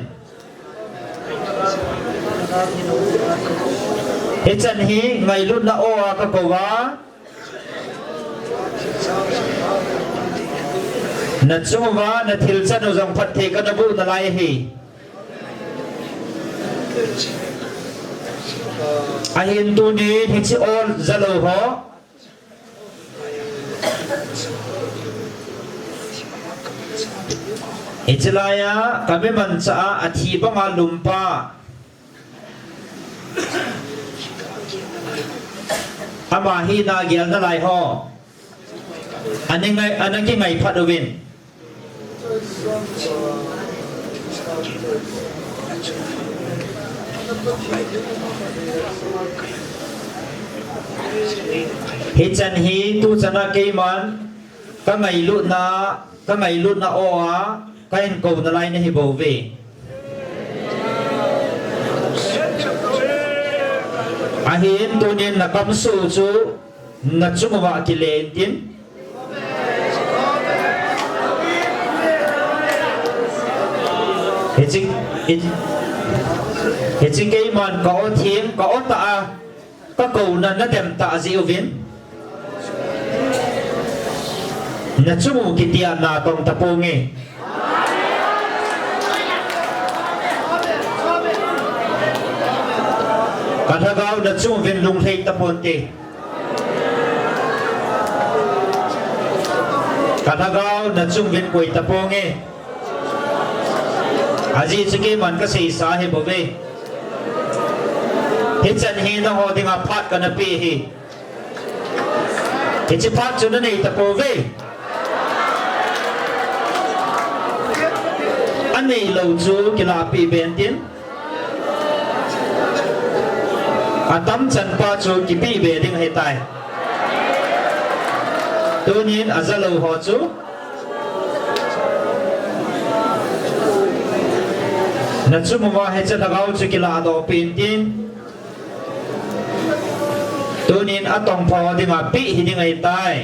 Hichan hi ngailutna o a kakou a. Nachung uva nathil chan u jong phatthei kana boh nalai ahi. Ahin tunin hiche o jalou ho. Hiche laiya, kami manchah a, athi banga lumpa. Ama hina gel nalai ho. Ana ngai, ana kingai phat uvin. Hichan hi tuchan a keiman kangailutna, kangailutna o a kahin kou nalai nahi bouve. Ahin tunin nakam suh chu nachung uva kile intin. Hiche, hi, hiche keiman ka o thim, ka o tah a, kakouna nadem tah jeh uvin. Nachung u kitiana tong taponge. Ka lhagao nachung uvin lunglhai taponte. Ka lhagao nachung uvin koi taponge. Ajeh chu keiman kaseisa ahibouve. Hichan hi nangho dinga phat kana pe ahi. Hiche phat chu nanei tapouve. Aneilou chu kilahpeh be intin. Atamchan pa chu kipeh be ding ahitai. Tunin ajalou ho chu nachung uva hiche lhagao chu kilahdoh peh intin. Tunin atongpha ho dinga peh hiding ahitai.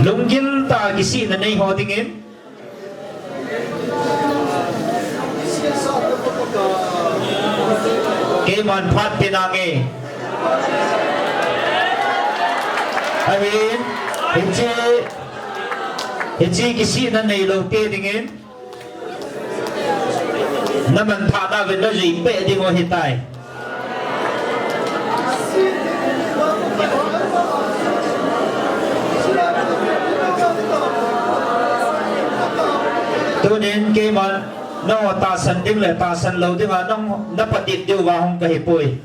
Lunggil tah kisihna nei ho dingin. Keiman phat pe nange. Ahin, hiche, hiche kisihna neilou te dingin. Namanthah nauvin najui peh diu ahitai. Tunin keiman nangho tahsan ding le tahsan lou dinga nangho napatep diuva hung kahipoi.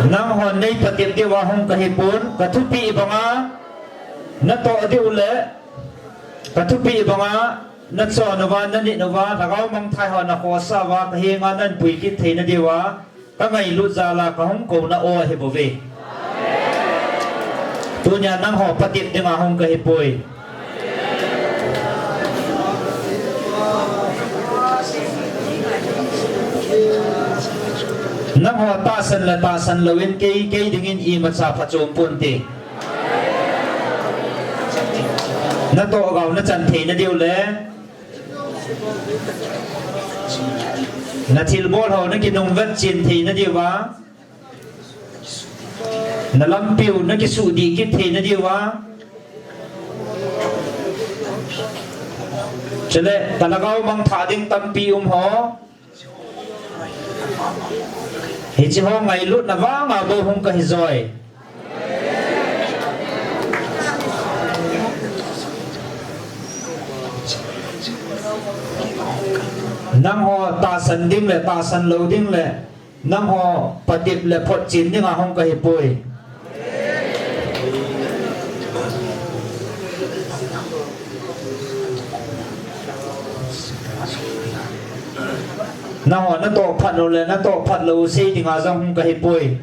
Nanghon neipatep diuva hung kahipon, kathupeh banga natoh diu le, kathupeh banga nachon uva, nanit uva, lhagao mangthah ho nakhohsah uva, kahenga nanpui kit theina diuva, kangailut jal a kahung kouna o ahibouve. Tunia nangho patep dinga hung kahipoi. Nangho tahsan le tahsan louvin kei, kei dingin imacha phachom ponte. Natoh gao nachan theina diu le, nathilbol ho nakinungvet chen theina diuva, nalampiu nakisuhdih kit theina diuva, chule kalhagao mangthah ding tampi um ho, hiche ho ngailutna vanga bou hung kahijoi. Nangho tahsan ding le tahsan lou ding le, nangho patep le photchen dinga hung kahipoi. Nangho natoh phat u le natoh phat lou u sei dinga jong hung kahipoi.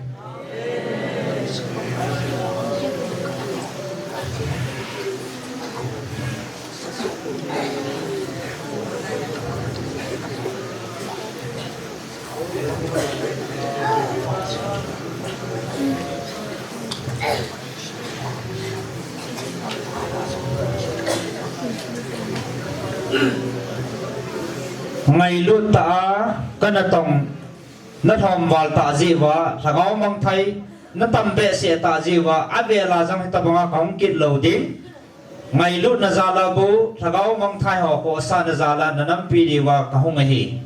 Ngailut tah a kanatong, nalhomval tah jeh uva, lhagao mangthah natam behseh tah jeh uva, avel a jong hitabanga kahung kit lou ding. Ngailutna jal a bou, lhagao mangthah ho khohsahna jal a nanampi diuva kahung ahi.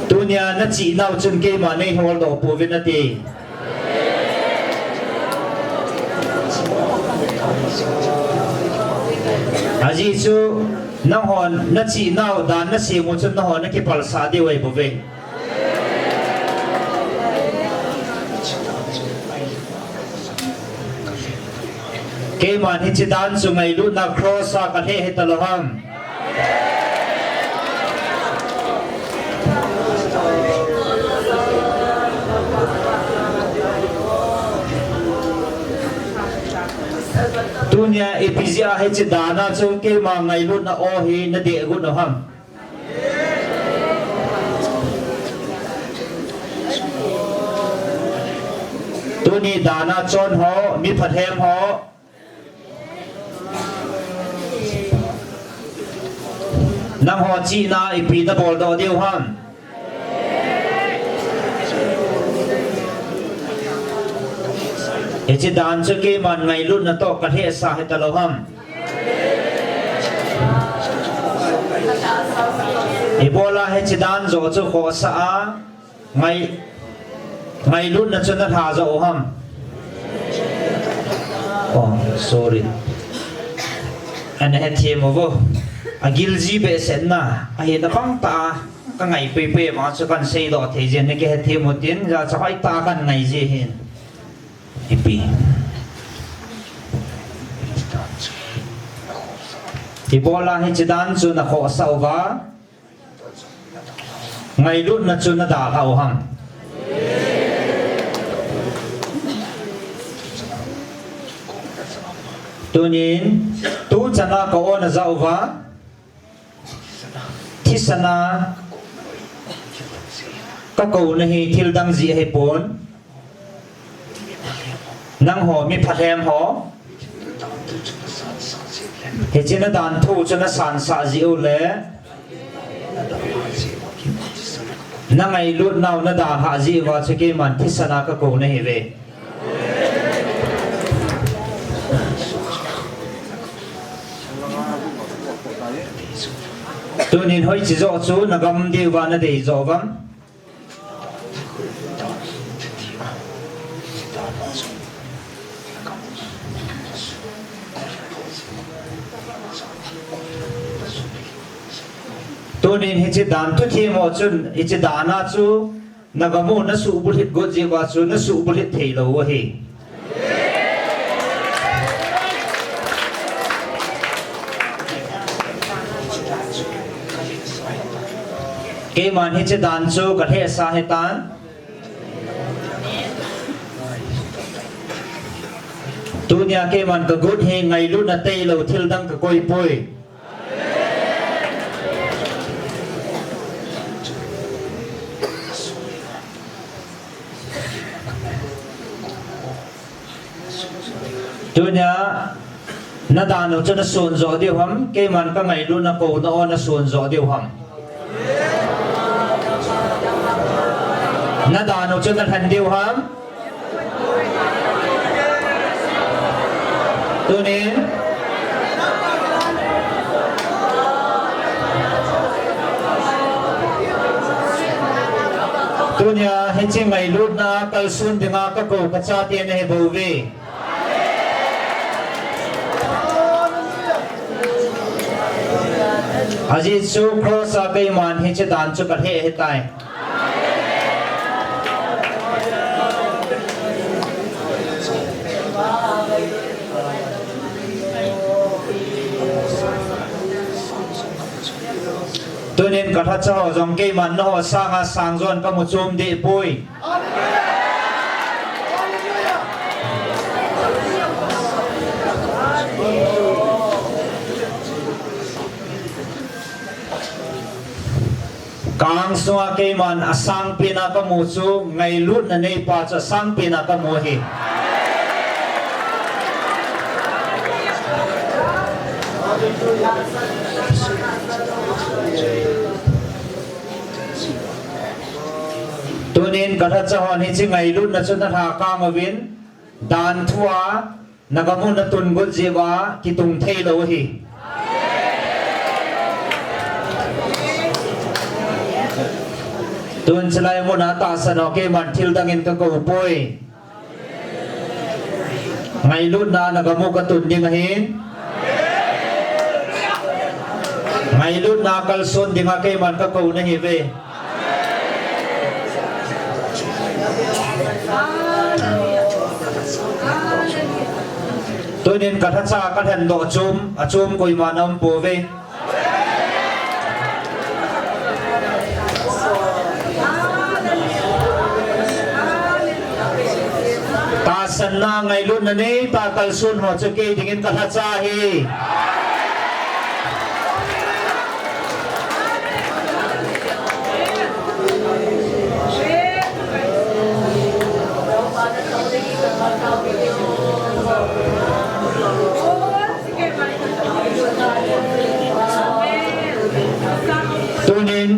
Tunia nachihnau chun keima neiholdoh pouvin ati. Ajeh chu nanghon nachihnau dan nasem u chun nanghon nakipalsah diu ahibouve. Keiman hiche dan chu ngailutna cross a kalheh hitalou ham. Tunia ipi jeh a hiche dan a chu keima ngailutna o hi nadeh got u ham. Tuni dan a chon ho, mi phathem ho, nangho chihna ipi nabol doh diu ham? Hiche dan chu keiman ngailutna toh kalhehsah hita lou ham? Ibola hiche dan joh chu khohsah a, ngai, ngailutna chu nalha joh u ham? Oh, sorry. Ana hethem uvo. Agil ji behseh na, ahina bang tah a kangai peipei vang chu kahin seidoh thei jin, nakihethem utin, ja chu hoitah a kahin ngai ji hin. Ipi. Ibola hiche dan chu nakhohsah uva, ngailutna chu nadalhah u ham? Tunin, tuchan a ka-on ajah uva, thisan a kakouna hi thildang jeh ahipon, nangho mi phathem ho, hiche nadanthu chu nasansah jeh u le nangailutnau nadalhah jeh uva chu keiman thisan a kakou nahiuve. Tunin hoiche joh chu nagam diuva nadei joh uvem? Tunin hiche dan thuthem ho chun, hiche dan a chu nagam u nasuhbulhit got jeh uva chu nasuhbulhit theilou u ahi. Keiman hiche dan chu kalhehsah ahitan. Tunia keiman kagot hi ngailutna tailou thildang kakoi poi. Tunia, nadan u chu nason joh diu ham, keiman kangailutna kouna u nason joh diu ham? Nadan u chu nalhen diu ham? Tunin, tunia hiche ngailutna kalson dinga kakou kachate nahibouve. Ajeh chu cross a keiman hiche dan chu kalheh ahitai. Tunin kalhacha ho jong keiman nangho sanga sangjon kamu chom dehpoi. Ka-angsunga keiman asangpena kamu chu, ngailutna neipa chu asangpena kamu ahi. Tunin kalhacha hon hiche ngailutna chu nalhakang uvin, danthua nagam u natun got jeh uva kitung theilou ahi. Tun chulai muna tahsan ho keiman thildang in kakoupoi. Ngailutna nagam u katun ding ahin, ngailutna kalson dinga keiman kakou nahiuve. Tunin kalhacha kalhendoh chom, achom koiman aumpouve. Tahsanna ngailutna neitah kalson ho chu kei dingin kalhacha ahi.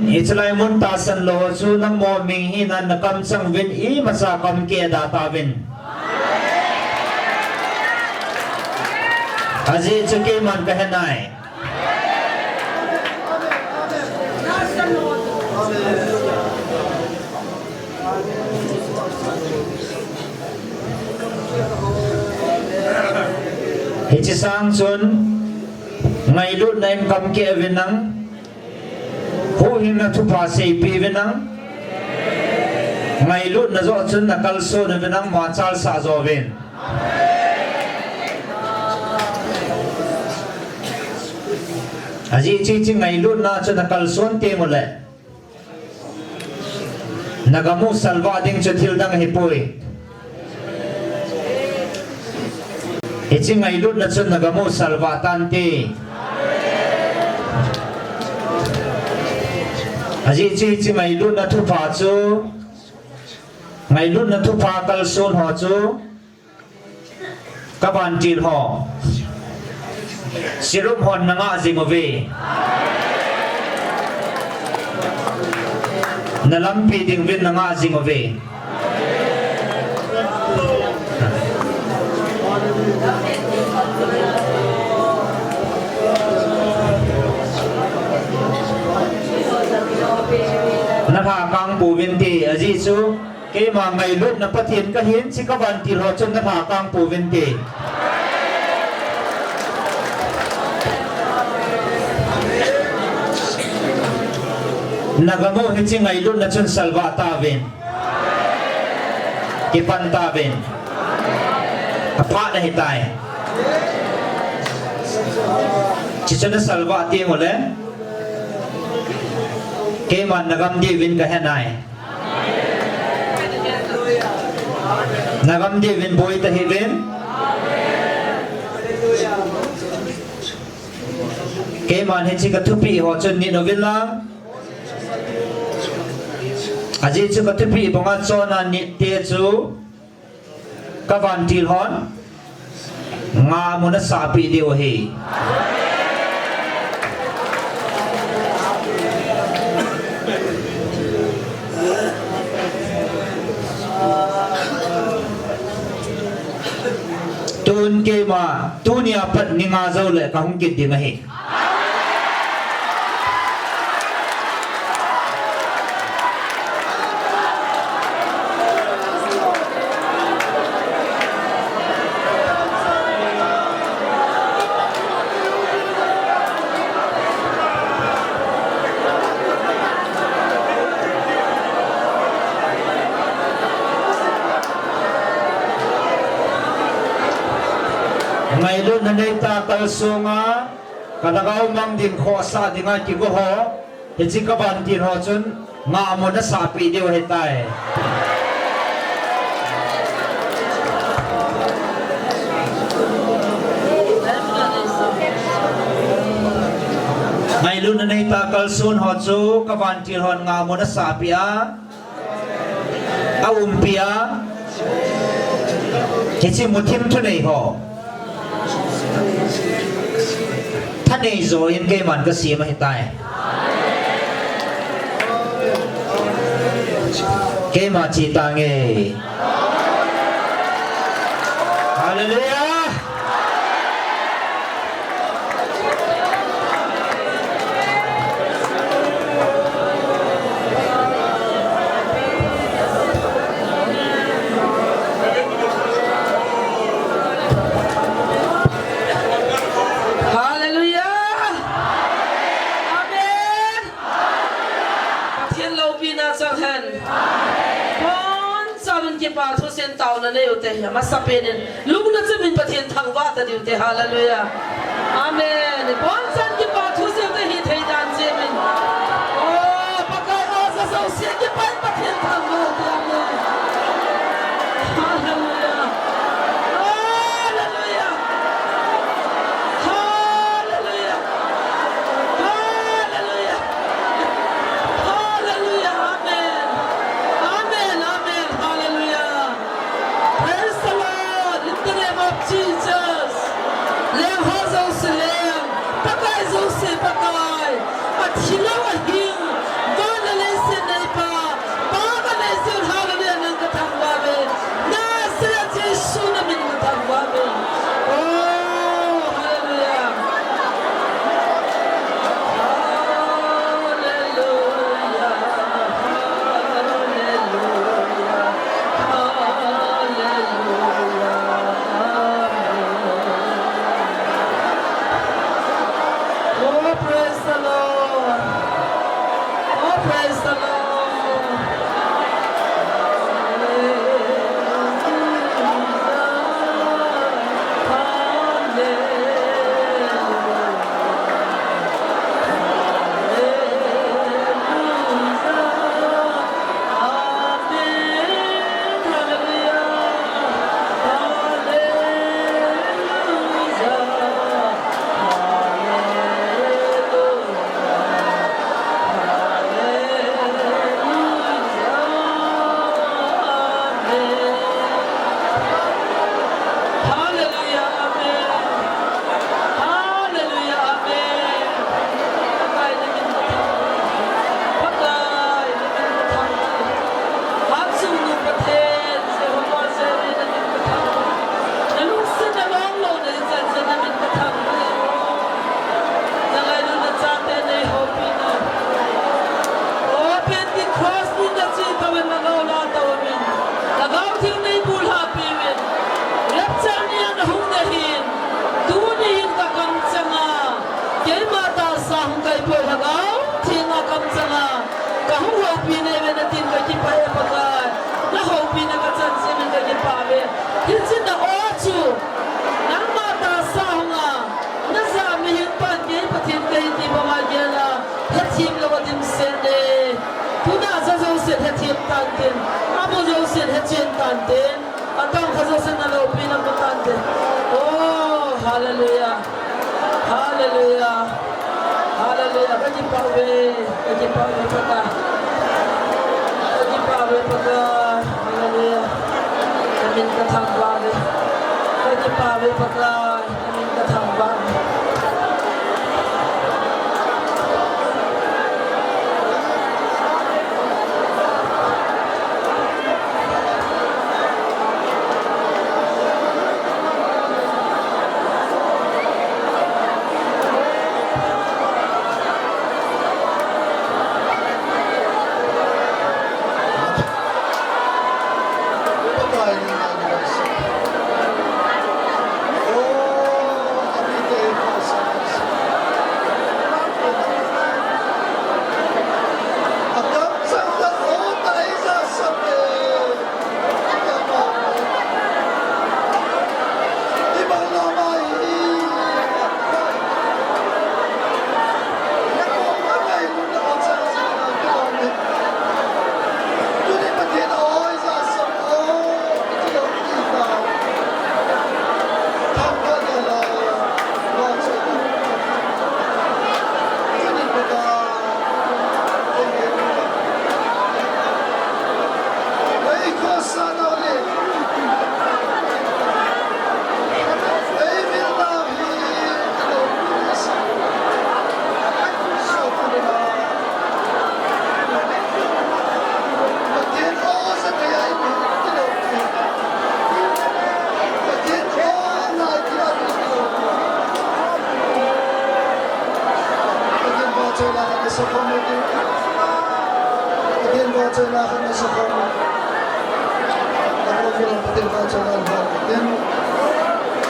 Hichelai mun tahsan lou chu nangma ming hina nakamchang uvin imacha kam keh da tauvin. Ajeh chu keiman kahe nai. Hiche sang chun ngailutna in kam keh uvin lang, huhhingna thupha seipeh uvin lang, ngailutna joh chun nakalson uvin lang, machal sah jo uvin. Ajeh chu hiche ngailutna chu nakalson teng uleh nagam u salvah ding chu thil dang ahipoi. Hiche ngailutna chun nagam u salvah tante. Ajeh chu hiche ngailutna thupha chu, ngailutna thupha kalson ho chu, kavantil ho, serum hon nangah jing uve. Nalampi ding uvin nangah jing uve. Nalhakang pouvinte, ajeh chu keima ngailutna Pathen kahin, hiche kavantil ho chun nalhakang pouvinte. Nagam u hiche ngailutna chun salvah tauvin. Kipan tauvin. Aphat ahitai. Hiche chu nasalvah teng uleh, keiman nagam diuvin kahe nai. Nagam diuvin boi tahih uvin. Keiman hiche kathupeh ho chun nit uvin lang. Ajeh chu kathupeh banga chonna nitte chu kavantil hon ngah mun asahpeh diu ahi. Tun keima, tunia pat ni nga jouleh kahung kit ding ahi. Ngailutna neitah kalsonga, kalhagao mang ding khohsah dinga kigo ho, hiche kavantil ho chun ngah mun asahpeh diu ahitai. Ngailutna neitah kalson ho chu kavantil hon ngah mun asahpeh a, aumpi a, hiche muthim thunei ho thanei joh in keiman kasem ahitai. Keima che tange. Hallelujah. Hallelujah. Amen. Pathen loupina chang hen. Bonchauvin kipa thusim taona nei ute, amasapen in lungna chimin Pathen thangvah ta diu te. Hallelujah. Amen. Bonchauvin kipa thusim te hithei dan chimin. Oh, Pakai, oh, sa sa usia kipa in Pathen thangvah te. Amen. Hallelujah. Hallelujah. Hallelujah. Hallelujah. Hallelujah. Amen. Amen. Amen. Hallelujah. Praise the Lord. In the name of Jesus. Leng ho jouse leng. Pakai jouse Pakai. Athi lou ahing. Keima tahsa hung kaipoi Lhagao Theng a kamchanga kahung houpi nahiuve natin kakipah e Pakai. Nahoupina kachan jeh in kakipah uve. Hiche na-o chu nangma tahsa hunga najah mihem pan kei Pathen kahi ti banga gel a hethem lou adimset e. Tuna ja jousen hethem tantin, amu jousen hechen tantin. Atong kha jousen naloupina mu tante. Oh, hallelujah. Hallelujah. Hallelujah. Kakipah uve. Kakipah uve Pakai. Kakipah uve Pakai. Hallelujah. Namin kathangvah uve. Kakipah uve Pakai. Namin kathangvah uve.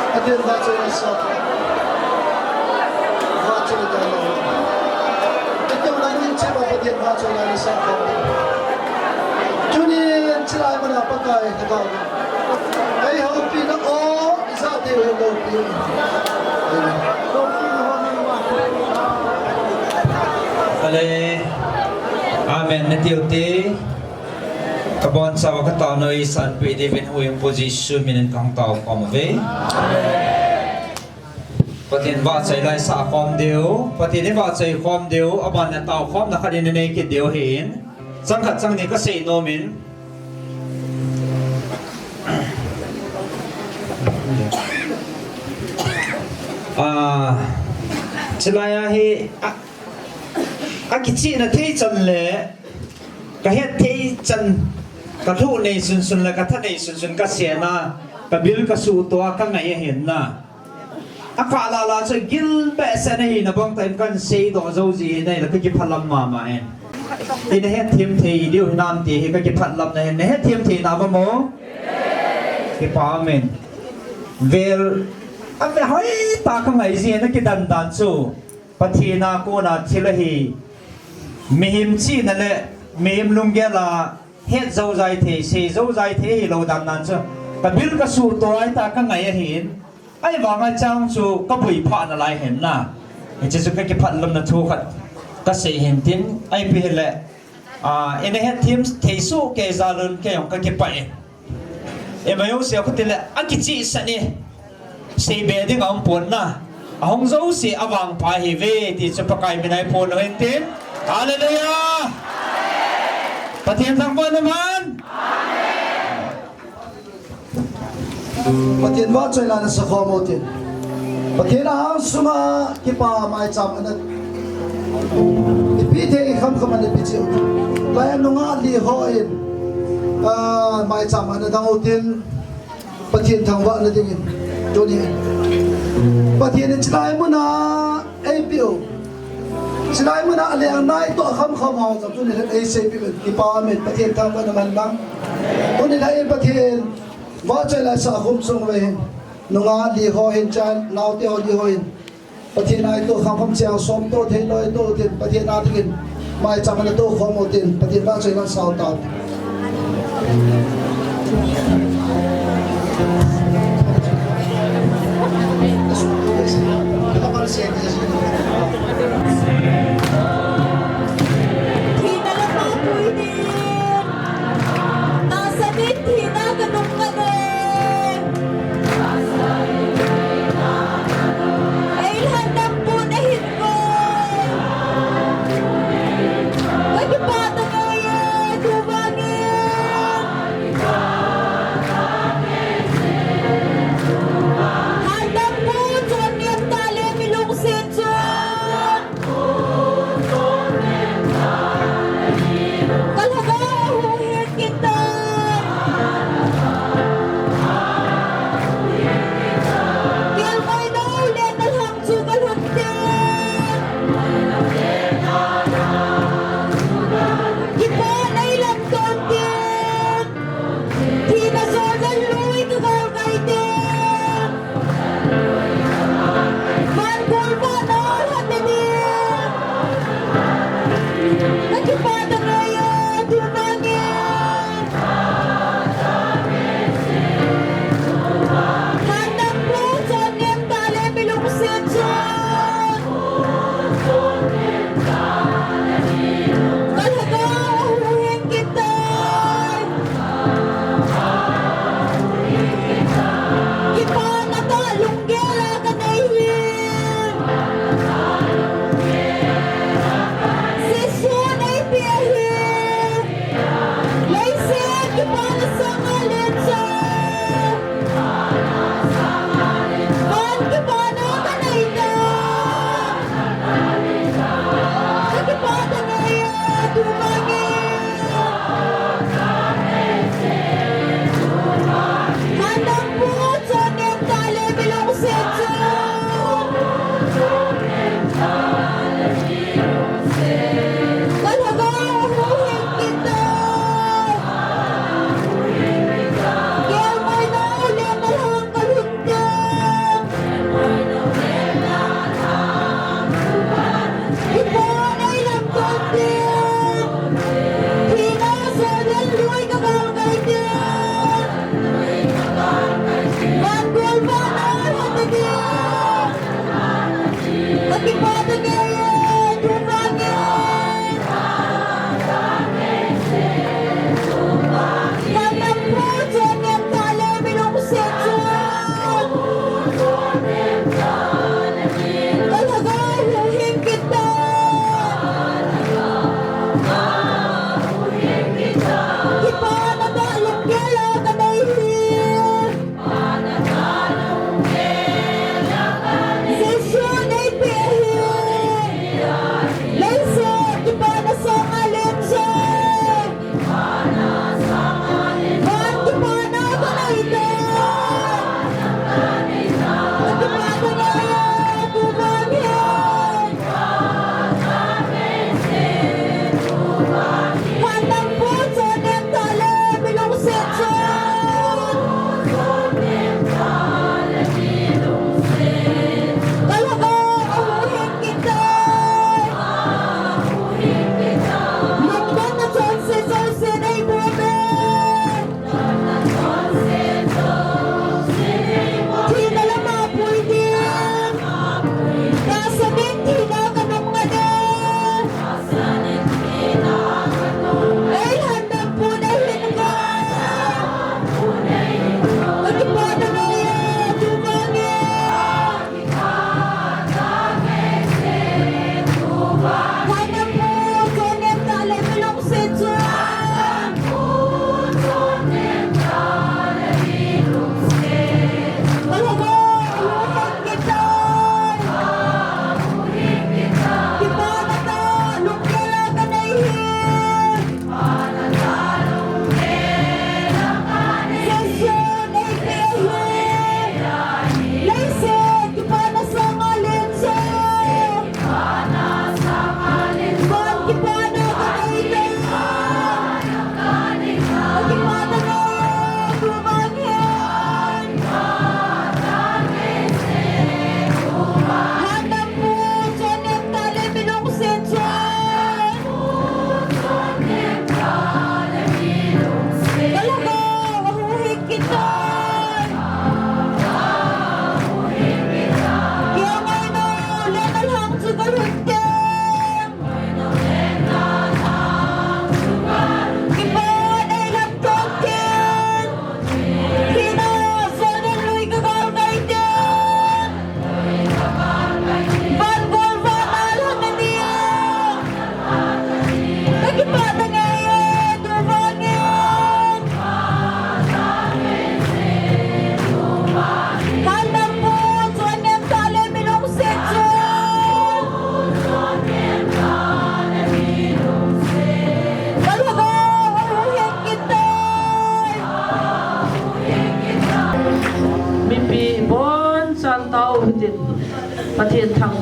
Pathen vahchoina sa. Vahchoi ta lou. Itum lang in chima Pathen vahchoina sa. Tunin chilai muna Pakai Lhagao. Ei houpina o, ijat thei u loupi. Amen. Amen. Natiu te. Kabonchauva kataonau eisanpeh diuvin Huhhingpu Jesu minin kahung taokhom uve. Pathen vahchoi la isah khom diu, Pathen ivahchoi khom diu, aban le taokhomna khat inei kit diu ahin. Chang khat chang ni kasei nomin. Ah, chulai a hi, a, akichihna thei chan le, kahet thei chan, kalhuh nei sunsun le, katha nei sunsun, kasena, kabil kasuhto a, kangai ahin na. Akah lala chu gil behseh in ahina bang tah in kahin seidoh jou ji ahi, nahi le kakipah lam mama in. Ina hethem thei diu hinam ti hi kakipah lam nahin, nahethem thei na bang mo? Kipa amen. Vel, ave hoitah kangai ji na kidan dan chu. Pathen a kona thil ahi. Mihem chihna le, mihem lunggel a, het jou jai thei, sei jou jai thei hilou dan dan chu. Kabil kasuhto a hita kangai ahin. Ahivanga chang chu kaboi pha nalai ahin na. Hiche chu kakipah lamna thu khat kasei hin tin, ahipi hile, ah, ina hethem thei soh kei jal un kei jong kakipah e. Ema jouse a khuti le akichihsah e. Seibe ding aumpon na. Ahung jouse avangpha ahiuve ti chu Pakai mina iphon u hin tin. Hallelujah. Pathen thangvah in um hen. Pathen vahchoila nasa khom utin. Pathen a hangsunga kipa maicham ana ipi thei kham kham ana ipi cheh utin. Lai nunga li hon, ah, maicham ana dang utin. Pathen thangvahna dingin. Tuni. Pathen in chilai muna eipeh u. Chilai muna aleng nai toh kham kham ho jong tuni hin eiseipeh u. Kipa amen. Pathen thangvahna man lang. Tuni hin Pathen vahchoila sa khom sung uve hin. Nunga li ho hin chan, naote ho li ho hin. Pathen a ito kham kham chang som to thei loi to tin Pathen a dingin maicham ana to khom u tin Pathen vahchoi na sao ta. Thina le phatui din, tahsa din thina kanung kane. Ei lhandam pun ahin koi. Kakipah tange, tuvangin. Lhandam pun chon niam tale mi lungset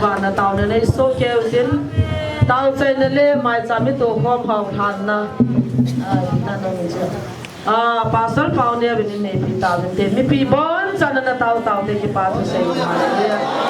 Vana taona nei soh keu tin, taochaina le maicham i tokhom hou lhanna. Ah, na nong chu. Ah, Pastor Pau ne vin neipi tauvin te, mipi bonchan na tao tao te kipa thu sei. Hallelujah.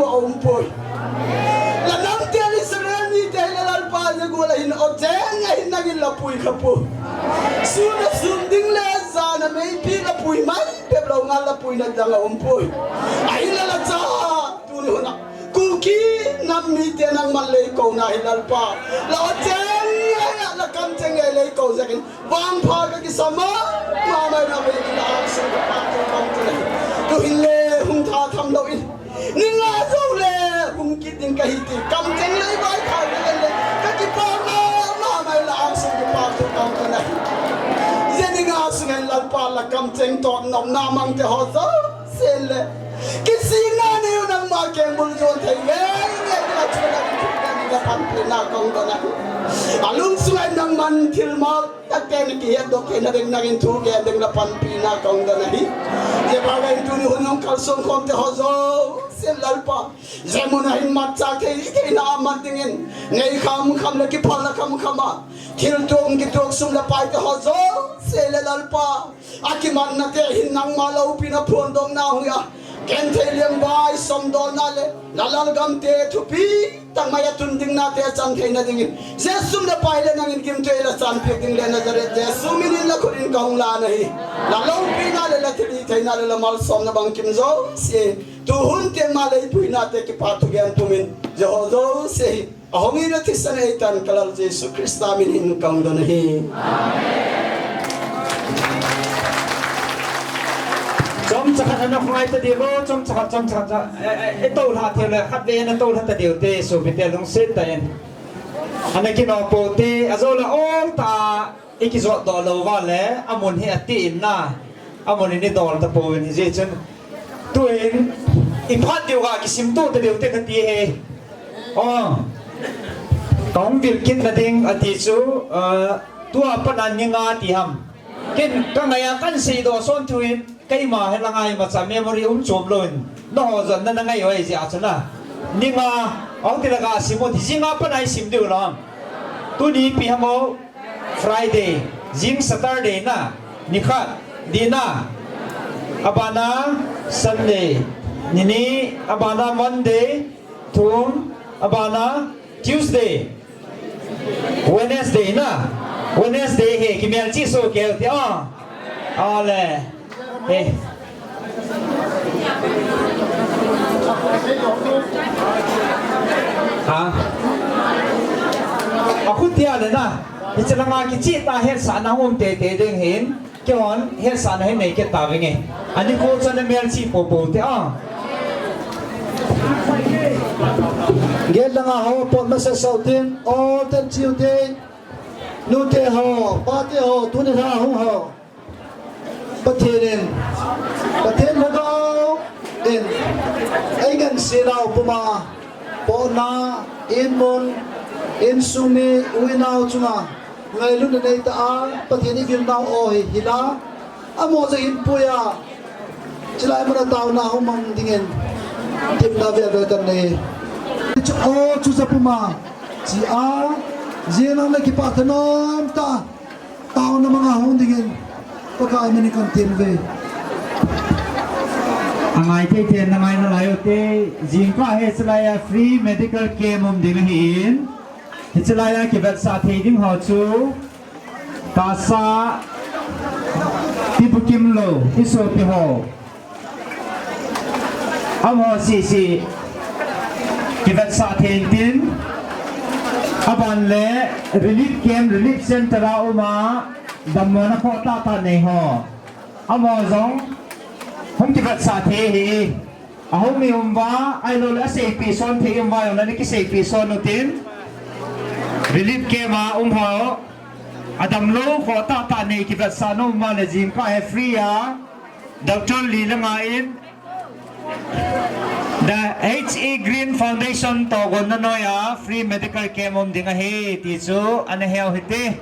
Aum poi. La nam te Israel mite hi la Lalpa, ja gol a hin o cheng a hin nangin la pui kha poi. Sun a sum ding le jan a meipi la pui mai pep lou ngal la puina dang aum poi. Ahinla la cha tuni hun a Kuki nam mite nangman lei kouna hi Lalpa, la o cheng a la kam cheng a lei kou jeh in Vangpha ka kisa mama, mama na ve ki la angsung ka pa tu kong tu le. Tu hin le hung tha tham lou in. Ni nga jou le hung kit ding ka hi ti. Kam cheng lei vai tha le le. Ka kipa mama, mama la angsung ka pa tu kong tu le. Je ni nga sung en Lalpa la kam cheng to nom na mang te ho jo. Sen le. Kisihna neiu nangma keng bul jon thei nge, nge, nge, chuna, nge, nge, panpina kong dona. Alung sunga nangman thil ma, takte ni kihet doh theina ding nangin thu gen ding la panpina kong dona hi. Je ba ngai tuni hun nung kalsong khom te ho jo, sen Lalpa. Je mun a hin mat cha thei, theina mat dingin. Ngei kham kham le kiphalna kham kham a. Thil tuang kituak sum le pai te ho jo, sen le Lalpa. Akimatna te hin nangma loupina phondohna hung a, genthei liam vai somdolna le, na lalgam te thupi tah mai a tun dingna te chan theina dingin, Jesu na pai le nangin gimtui la chanpeh ding le Nazareth Jesu min in la khut in ka hung lan ahi. La loupina le la thilhitheina le la malsomna bangkim jouse, tuhun te ma leipuina te kipa thugen pumin, Jehovah jouse hi. Ahong in a thisan eitan ka Lal Jesu Christa min in ka hung don ahi. Amen. Chomcha khat ana ngai ta diu, chomcha khat, chomcha khat. Eh, eh, eh, tolha thei le, khat ve ana tolha ta diu te, sopite lungset tah in. Ana kinop pou te, ajou la ol ta. I kijot doh lou uva le, amun hi ati in na, amun in i dol ta pouvin hijeh chun. Tuin, i phat diu ga kisim to ta diu te kati e. Oh. Ka hung vil kit na ding ati chu, ah, tua pat a ni nga ti ham. Ken ka ngai a kan seidoh son tuin. Keima hi la ngai macha memory um chom lou in. Nangho jong na ngai oi jeh a chu na. Ni nga, ahung ti la ga sim u ti jing a pat a i sim diu lou. Tuni ipi ham o, Friday, jing Saturday na, ni khat, di na. Abana Sunday, ni ni, abana Monday, thum, abana Tuesday. Wednesday na. Wednesday hi kimelchih soh kei u ti a. Ale. He. Ha. Akhutia le na. Hiche langa kichih ta hetsahna um teitei ding hin. Keihon, hetsahna hi nei kit tavinge. Ani ko chan a melchih popo te a. Gate langa ho, pot masa sau tin, o ten chiu te. Nute ho, pate ho, tuni lha hung ho. Pathen in, Pathen Lhagao in, ei ngansenau puma, potna, inmun, insung mi, u-in nao chunga, ngailutna neitah a, Pathen i vilnau aw hi, hila, amaho jong hin puiya, chulai muna taona hung mang dingin, temna veve kan nei. Chu aw chu ja puma, chia, jing lang le kipah thanom tah, taona manga hung dingin, Pakai min in kan tem uve. Angai thei ten na ngai nalai u te, jingkah hi chulai a free medical camp um ding ahin, hiche lai a kivetsah thei ding ho chu, tahsa, ti bukim lou, i sopi ho. Amaho seh seh kivetsah thei intin, aban le relief camp, relief center a um a, dammona khoh tahtah nei ho. Amaho jong hung kivetsah thei ahi. Ahung mi um uva, ahilou le aseipeh son thei um uva jong le ana kiseipeh son utin. Relief camp a um ho, adamlou khoh tahtah nei kivetsah nom uva le jingkah hi free a. Doctor Lee langa in, the H E Green Foundation tohgon na noiya free medical camp um ding ahi ti chu ana heu hite.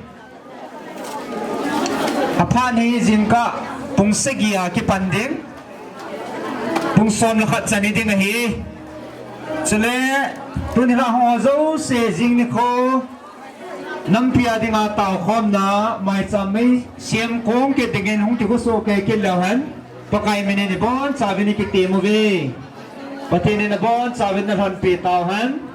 Aphat hi jingkah pung sagi a kipan ding, pung som le khat chan hi ding ahi. Chule tuni la ho jouse jing nikho nampi a dinga taokhomna maicham mei siam kong kit dingin hung kikhusuh kei kit leu hen, Pakai min in ibonchauvin ikitem uve. Pathen in abonchauvin nalhonpi tauhen.